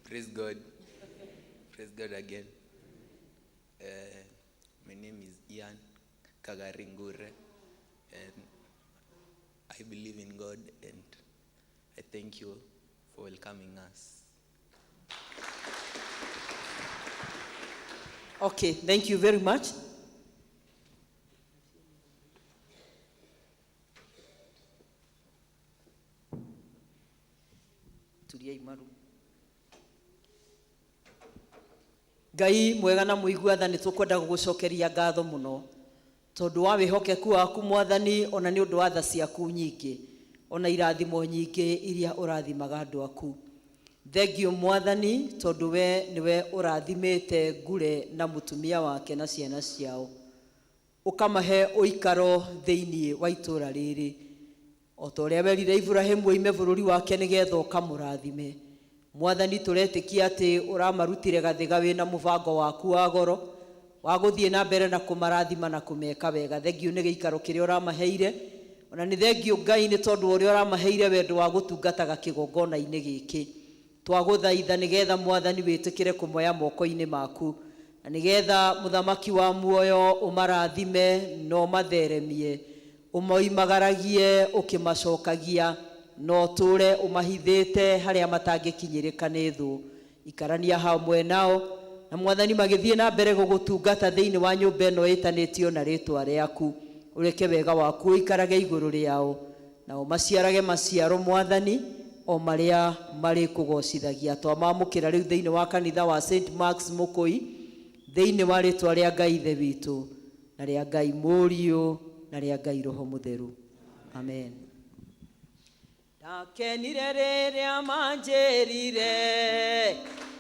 Praise God. Praise God again. My name is Ian Kagaringure, and I believe in God, and I thank you for welcoming us. Okay, thank you very much. Tuliai maru. Ngai mwega na mũigua tha, nĩ tũkwenda gũgũcokeria ngatho mũno tondũ wa wĩhokeku waku, Mwathani, ona nĩ ũndũ wa tha ciaku nyingĩ, ona irathimo nyingĩ iria ũrathimaga andũ aku. Thengio, Mwathani, tondũ we nĩwe ũrathimĩte Ngure na mũtumia wake na ciana ciao, ũkamahe ũikaro thĩinĩ wa itũũra rĩrĩ, o ta ũrĩa werire Iburahĩmu oime bũrũri wake nĩgetha ũkamũrathime. Mwathani, tũretĩkia atĩ ũramarutire Gathĩga wĩna mũbango waku wa goro wa gũthiĩ na mbere na kũmarathima na kũmeka wega. Thengio nĩ gĩikaro kĩrĩa ũramaheire, ona nĩ thengio, Ngai, nĩ tondũ wa ũrĩa ũramaheire wendo wa gũtungataga kĩgongona-inĩ gĩkĩ. Twagũthaitha nĩgetha, Mwathani, wĩtĩkĩre kũmoya moko-inĩ maku, na nĩgetha mũthamaki wa muoyo ũmarathime na ũmatheremie, ũmoimagaragie ũkĩmacokagia, na ũtũũre ũmahithĩte harĩa matangĩkinyĩrĩka nĩ thũ. Ikarania hamwe nao na, Mwathani, magĩthiĩ na mbere gũgũtungata thĩinĩ wa nyũmba ĩno ĩtanĩtio na rĩtwa rĩaku. Ũreke wega waku ũikarage igũrũ rĩao, nao maciarage maciaro, Mwathani, o marĩa marĩkũgocithagia. Twamamũkĩra rĩu thĩinĩ wa kanitha wa St Marks Mũkũi, thĩinĩ wa rĩtwa rĩa Ngai Ithe witũ, na rĩa Ngai Mũriũ, na rĩa Ngai Roho Mũtheru, amen. Ndakenire rĩrĩa manjĩrire,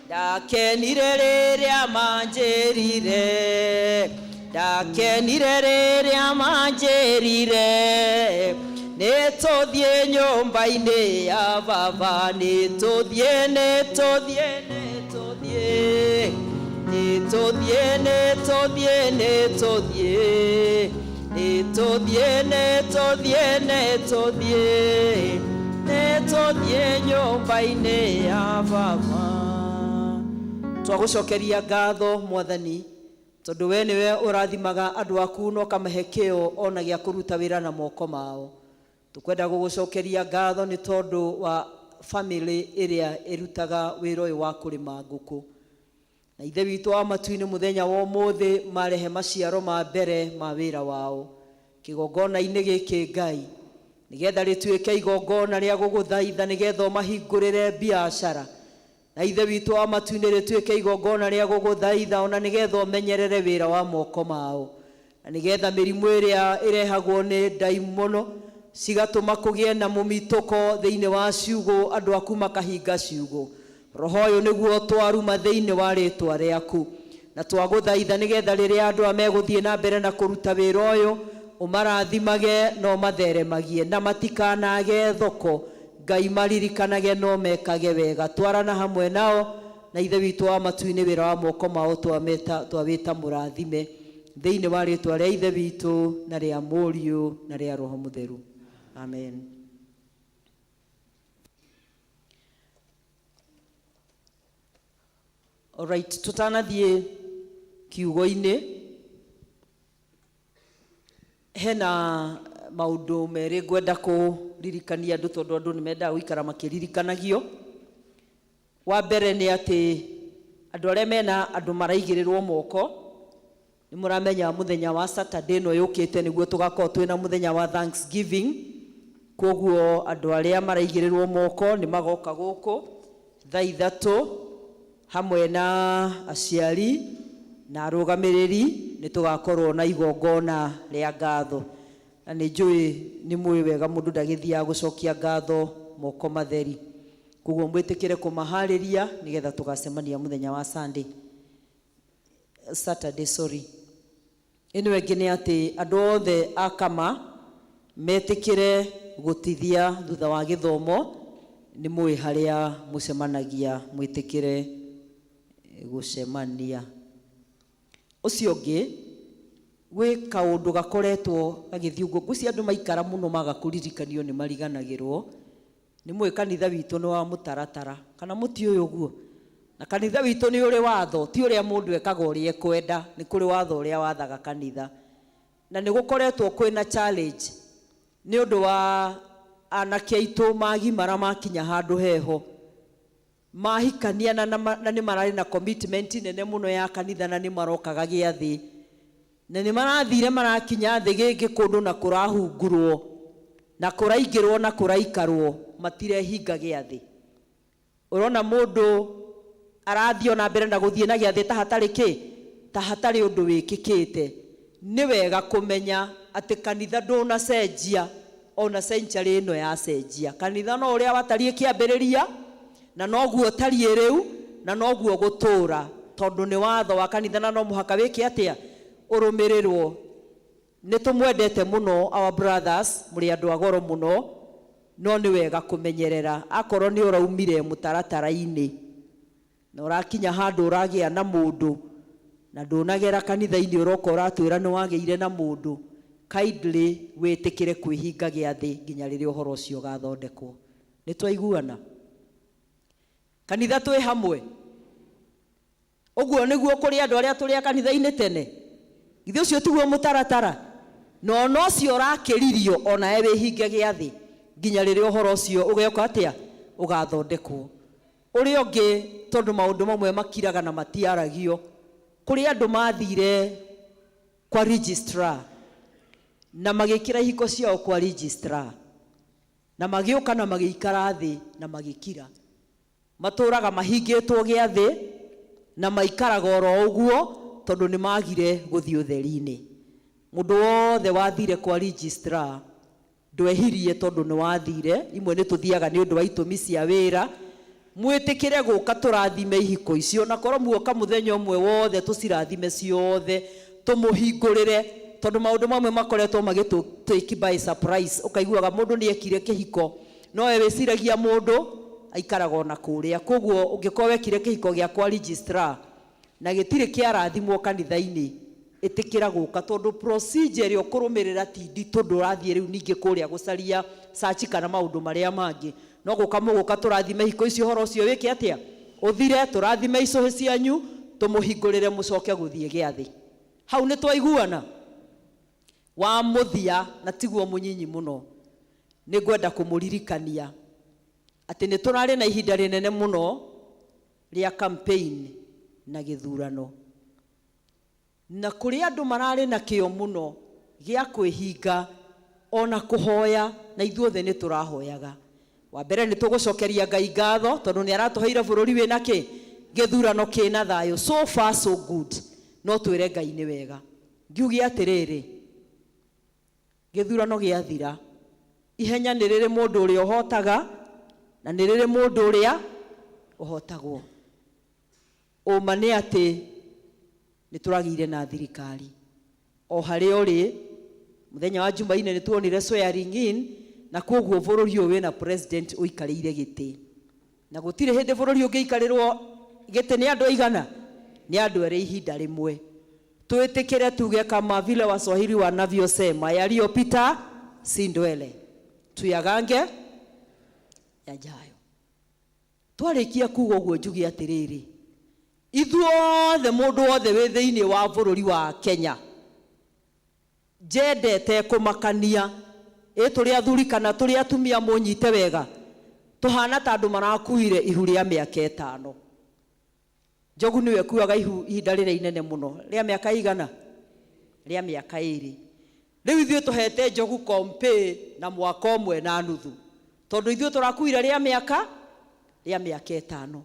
ndakenire rĩrĩa manjĩrire, ndakenire rĩrĩa manjĩrire, nĩ tũthiĩ nyũmba-inĩ ya baba, nĩ tũthiĩ, nĩ tũthiĩ, nĩ tũthiĩ, nĩ tũthiĩ, nĩ tũthiĩ, nĩ tũthiĩ, nĩ tũthiĩ, nĩ tũthiĩ, nĩ tũthiĩ, nĩ tũthiĩ nyũmba-inĩ ya baba. Twagũcokeria ngatho, Mwathani, tondũ we nĩwe ũrathimaga andũ aku na ũkamahe kĩo ona gĩa kũruta wĩra na moko mao. Tũkwenda gũgũcokeria ngatho nĩ tondũ wa famĩlĩ ĩrĩa ĩrutaga wĩra ũyũ wa kũrĩma ngũkũ, na Ithe witũ wa matu-inĩ, mũthenya wa ũmũthĩ marehe maciaro ma mbere ma wĩra wao kĩgongona-inĩ gĩkĩ, Ngai, nĩgetha rĩtuĩke igongona rĩa gũgũthaitha, nĩgetha ũmahingũrĩre biacara, na Ithe witũ wa matu-inĩ, rĩtuĩke igongona rĩa gũgũthaitha ona nĩgetha ũmenyerere wĩra wa moko mao, na nĩgetha mĩrimũ ĩrĩa ĩrehagwo nĩ ndaimono cigatũma kũgĩe na mũmitũko thĩinĩ wa ciugũ, andũ aku makahinga ciugũ, roho ũyũ nĩguo twaruma thĩinĩ wa rĩtwa rĩaku. Na twagũthaitha nĩgetha rĩrĩa andũ aya megũthiĩ na mbere na kũruta wĩra ũyũ, ũmarathimage na ũmatheremagie, na matikanage thoko. Ngai, maririkanage no mekage wega. Twarana hamwe nao, na Ithe witũ wa matu-inĩ, wĩra wa moko mao twawĩta mũrathime, thĩinĩ wa rĩtwa rĩa Ithe witũ, na rĩa Mũriũ, na rĩa Roho Mũtheru, amen. Alright, tutanathiĩ kiugo-inĩ, hena maũndũ merĩ ngwenda kũririkania andũ, tondũ andũ nĩ mendaga gũikara makĩririkanagio. Wa mbere nĩ atĩ Andũ arĩa mena andũ maraigĩrĩrwo moko, nĩ mũramenya mũthenya wa Saturday ĩno yũkĩte nĩguo tũgakorwo twĩna mũthenya wa Thanksgiving. Koguo andũ arĩa maraigĩrĩrwo moko nĩ magoka gũkũ thaa 3 hamwe na aciari na arũgamĩrĩri, nĩ tũgakorwo na igongona rĩa ngatho. Na nĩ njũĩ nĩ mũĩ wega mũndũ ndagĩthiaga gũcokia ngatho moko matheri. Koguo mwĩtĩkĩre kũmaharĩria nĩgetha tũgacemania mũthenya wa Sunday. Saturday, sorry. Ĩno ĩngĩ nĩ atĩ andũ othe a Kama metĩkĩre gũtithia thutha wa gĩthomo, nĩ mũĩ harĩa mũcemanagia, mwĩtĩkĩre gũcemania. Ũcio ũngĩ, gwĩ kaũndũ gakoretwo gagĩthiĩ ũguo, ngwĩciria andũ maikara mũno maga kũririkanio nĩ mariganagĩrwo. Nĩ mũĩ kanitha witũ nĩ wa mũtaratara, kana mũtiũĩ ũguo? Na kanitha witũ nĩ ũrĩ watho, ti ũrĩa mũndũ ekaga ũrĩa ekwenda, nĩ kũrĩ watho ũrĩa wathaga kanitha. Na nĩ gũkoretwo kwĩna challenge nĩ ũndũ wa anake aitũ magimara makinya handũ heho, mahikania na nĩ mararĩ na commitment nene mũno ya kanitha na nĩ marokaga gĩathĩ. Na nĩ marathire marakinya thĩ gĩngĩ kũndũ na kũrahungurwo na kũraingĩrwo na kũraikarwo, matirehinga gĩathĩ. Ũrona mũndũ arathiĩ ona mbere na gũthiĩ na gĩathĩ ta hatarĩ kĩ, ta hatarĩ ũndũ wĩkĩkĩte. Nĩ wega kũmenya atĩ kanitha ndũnacenjia ona century ĩno yacenjia. Kanitha no ũrĩa watariĩ kĩambĩrĩria na noguo ũtariĩ rĩu na noguo gũtũra, tondũ nĩ watho wa kanitha na no mũhaka wĩke atĩa, ũrũmĩrĩrwo. Nĩ tũmwendete mũno our brothers, mũrĩ andũ a goro mũno, no nĩ wega kũmenyerera akorwo nĩ ũraumire mũtaratara-inĩ na ũrakinya handũ ũragĩa na mũndũ na ndũnagera kanitha-inĩ ũroka ũratwĩra nĩ wagĩire na mũndũ, kindly wĩtĩkĩre kwĩhinga gĩathĩ nginya rĩrĩa ũhoro ũcio ũgathondekwo. Nĩ twaiguana? Kanitha twĩ hamwe? Ũguo nĩguo kũrĩ andũ arĩa tũrĩ a kanitha-inĩ tene? Githĩ ũcio tiguo mũtaratara? Na ona ũcio ũrakĩririo onawe wĩhinge gĩathĩ nginya rĩrĩa ũhoro ũcio ũgeka atĩa, ũgathondekwo. Ũrĩa ũngĩ, tondũ maũndũ mamwe makiraga na matiaragio, kũrĩ andũ mathire kwa registrar na magĩkĩra ihiko ciao kwa registrar na magĩũka na magĩikara thĩ na magĩkira. Matũraga mahingĩtwo gĩathĩ na maikaraga oro ũguo tondũ nĩ magire gũthiĩ ũtheri-inĩ. Mũndũ wothe wathire kwa registrar ndwehirie tondũ nĩ wathire, imwe nĩ tũthiaga nĩ ũndũ wa itũmi cia wĩra, mwĩtĩkĩre gũka tũrathime ihiko icio, na korwo muoka mũthenya ũmwe wothe tũcirathime ciothe, tũmũhingũrĩre, tondũ maũndũ mamwe makoretwo magĩtũ take by surprise, ũkaiguaga mũndũ nĩ ekire kĩhiko, no we wĩciragia mũndũ aikaraga ona kũrĩa. Koguo ũngĩkorwo wekire kĩhiko gĩa kwa registrar na gĩtirĩ kĩarathimwo kanitha-inĩ, ĩtĩkĩra gũka tondũ procedure ĩrĩa ũkũrũmĩrĩra ti nditũ, ndũrathiĩ rĩu ningĩ kũrĩa gũcaria search kana maũndũ marĩa mangĩ. No gũka mũgũka tũrathime ihiko icio, ũhoro ũcio wĩke atĩa, ũthire, tũrathime icũhĩ cianyu, tũmũhingũrĩre mũcoke gũthiĩ gĩathĩ. Hau nĩ twaiguana? Wa mũthia na tiguo mũnyinyi mũno, nĩ ngwenda kũmũririkania atĩ nĩ tũrarĩ na ihinda rĩnene mũno rĩa campaign na gĩthurano, na kũrĩ andũ mararĩ na kĩo mũno gĩa kwĩhinga ona kũhoya, na ithuothe nĩ tũrahoyaga. Wa mbere nĩ tũgũcokeria Ngai ngatho tondũ nĩ aratũheire bũrũri wĩna kĩ, gĩthurano kĩna thayũ. So far so good, no twĩre Ngai nĩ wega. Ngiuge atĩrĩrĩ, gĩthurano gĩathira, ihenya nĩ rĩrĩ mũndũ ũrĩa ũhotaga na nĩ rĩrĩ mũndũ ũrĩa ũhotagwo. Ũma nĩ atĩ nĩ tũragĩire na thirikari o harĩa ũrĩ. Mũthenya wa Jumaine nĩ tuonire swearing in, na koguo bũrũri ũyũ wĩna president ũikarĩire gĩtĩ, na gũtirĩ hĩndĩ bũrũri ũngĩikarĩrwo gĩtĩ nĩ andũ aigana, nĩ andũ erĩ ihinda rĩmwe. Twĩtĩkĩre tuge kama vile Waswahili wanavyosema, yaliyopita si ndwele, tuyagange yajayo. Twarĩkia kuga ũguo, njuge atĩrĩrĩ, ithuothe mũndũ wothe wĩ thĩinĩ wa bũrũri wa Kenya, njendete kũmakania ĩ tũrĩ athuri kana tũrĩ atumia, mũnyite wega, tũhana ta andũ marakuire ihu rĩa mĩaka 5. Njogu nĩwe ĩkuaga ihu ihinda rĩrĩa inene mũno rĩa mĩaka igana rĩa mĩaka ĩrĩ. Rĩu ithuĩ tũhete Njogu kompĩ na mwaka ũmwe na nuthu, tondũ ithuĩ tũrakuire rĩa mĩaka 5.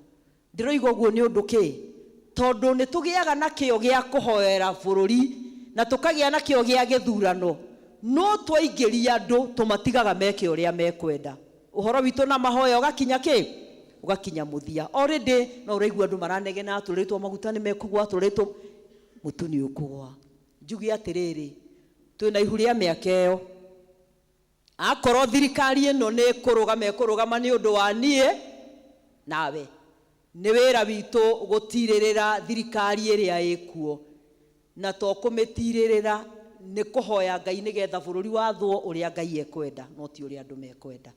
Ndĩroiga ũguo nĩ ũndũ kĩ? Tondũ nĩ tũgĩaga na kĩo gĩa kũhoera bũrũri na tũkagĩa na kĩo gĩa gĩthurano, no twaingĩria andũ tũmatigaga meke ũrĩa mekwenda. Ũhoro witũ na mahoya ũgakinya kĩ? Ũgakinya mũthia. Already no ũraigua andũ maranegena atũrĩtwo maguta nĩ mekũgwa, atũrĩtwo mũtu nĩ ũkũgwa. Njuge atĩrĩrĩ, twĩna ihu rĩa mĩaka ĩyo. Akorwo thirikari ĩno nĩ ĩkũrũgama, ĩkũrũgama nĩ ũndũ wa niĩ nawe. Nĩ wĩra witũ gũtirĩrĩra thirikari ĩrĩa ĩkuo, na to kũmĩtirĩrĩra nĩ kũhoya Ngai nĩgetha bũrũri wathwo ũrĩa Ngai ekwenda, no ti ũrĩa andũ mekwenda.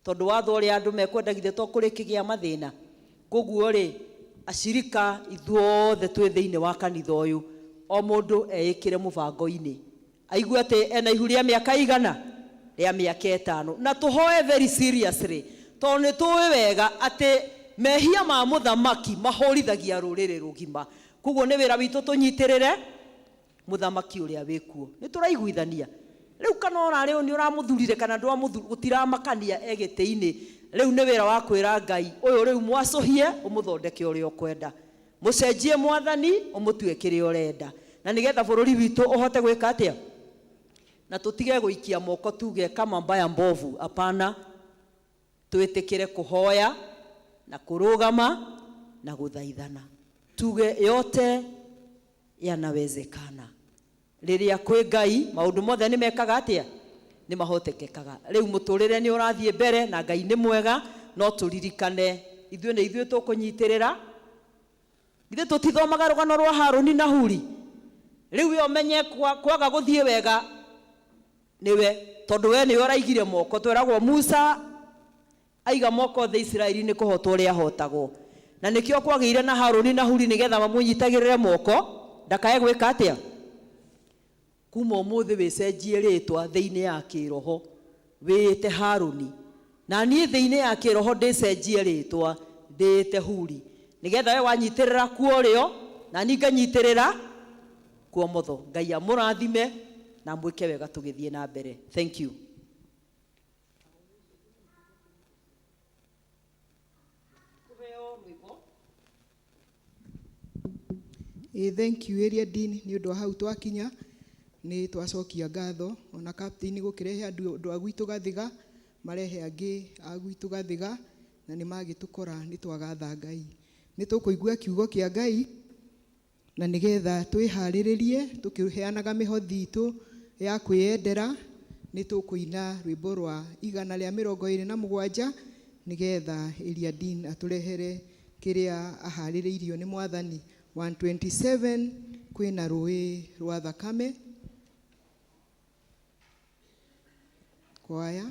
Tondũ wathwo ũrĩa andũ mekwenda githĩ to kũrĩkĩgĩa mathĩna. Koguo rĩ, acirika ithuothe twĩ thĩinĩ wa kanitha ũyũ, o mũndũ eĩkĩre mũbango-inĩ, aigue atĩ ena ihu rĩa mĩaka igana rĩa mĩaka 5, na tũhoe very seriously, tondũ nĩ tũĩ wega atĩ mehia ma mũthamaki mahũrithagia rũrĩrĩ rũgima. Koguo nĩ wĩra witũ tũnyitĩrĩre mũthamaki ũrĩa wĩkuo. Nĩ tũraiguithania rĩu kana ũrarĩ nĩ ũramũthurire kana ndwamũthurire, gũtiramakania e gĩtĩ-inĩ. Rĩu nĩ wĩra wa kwĩra Ngai ũyũ rĩu mwacũhie ũmũthondeke ũrĩa ũkwenda, mũcenjie mwathani ũmũtue kĩrĩa ũrenda, na nĩgetha bũrũri witũ ũhote gwĩka atĩa, na tũtige gũikia moko tuge kama mbaya mbovu. Hapana, twĩtĩkĩre kũhoya na kũrũgama na gũthaithana, tuge yote yanawezekana. Rĩrĩa kwĩ Ngai maũndũ mothe nĩ mekaga atĩa? Nĩ mahotekekaga. Rĩu mũtũrĩre nĩ ũrathiĩ mbere na Ngai nĩ mwega, no tũririkane ithuĩ nĩ ithuĩ tũkũnyitĩrĩra. Ithuĩ tũtithomaga rũgano rwa Harũni na Huri. Rĩu we ũmenye kwaga gũthiĩ wega nĩwe, tondũ we nĩwe ũraigire moko. Tweragwo Musa aiga moko thĩ Isiraeli nĩ kũhotwo ũrĩa ahotagwo, na nĩkĩo kwagĩire na Harũni na Huri nĩgetha mamũnyitagĩrĩre moko ndakae gwĩka atĩa. Kuma ũmũthĩ wĩcenjie rĩtwa thĩinĩ ya kĩroho, wĩĩte Harũni, na niĩ thĩinĩ ya kĩroho ndĩcenjie rĩtwa ndĩĩte Huri, nĩgetha we wanyitĩrĩra kuo ũrĩo na niĩ nganyitĩrĩra kuo motho. Ngai amũrathime na mwĩke wega tũgĩthiĩ na mbere. Thank you. Thank you area dean nĩ ũndũ wa hau twakinya, nĩ twacokia ngatho ona captain gũkĩrehe andũ a gwitũ Gathiga, marehe angĩ a gwitũ Gathiga, na nĩ magĩtũkora nĩ twagatha Ngai. Nĩ tũkũigua kiugo kĩa Ngai na nĩgetha twĩharĩrĩrie tũkĩheanaga mĩhothi itũ ya kwĩyendera. Nĩ tũkũina rwĩmbo rwa 127 nĩgetha area dean atũrehere kĩrĩa aharĩrĩirio nĩ mwathani. 127 kwĩna rũĩ rwa thakame. Kwaya.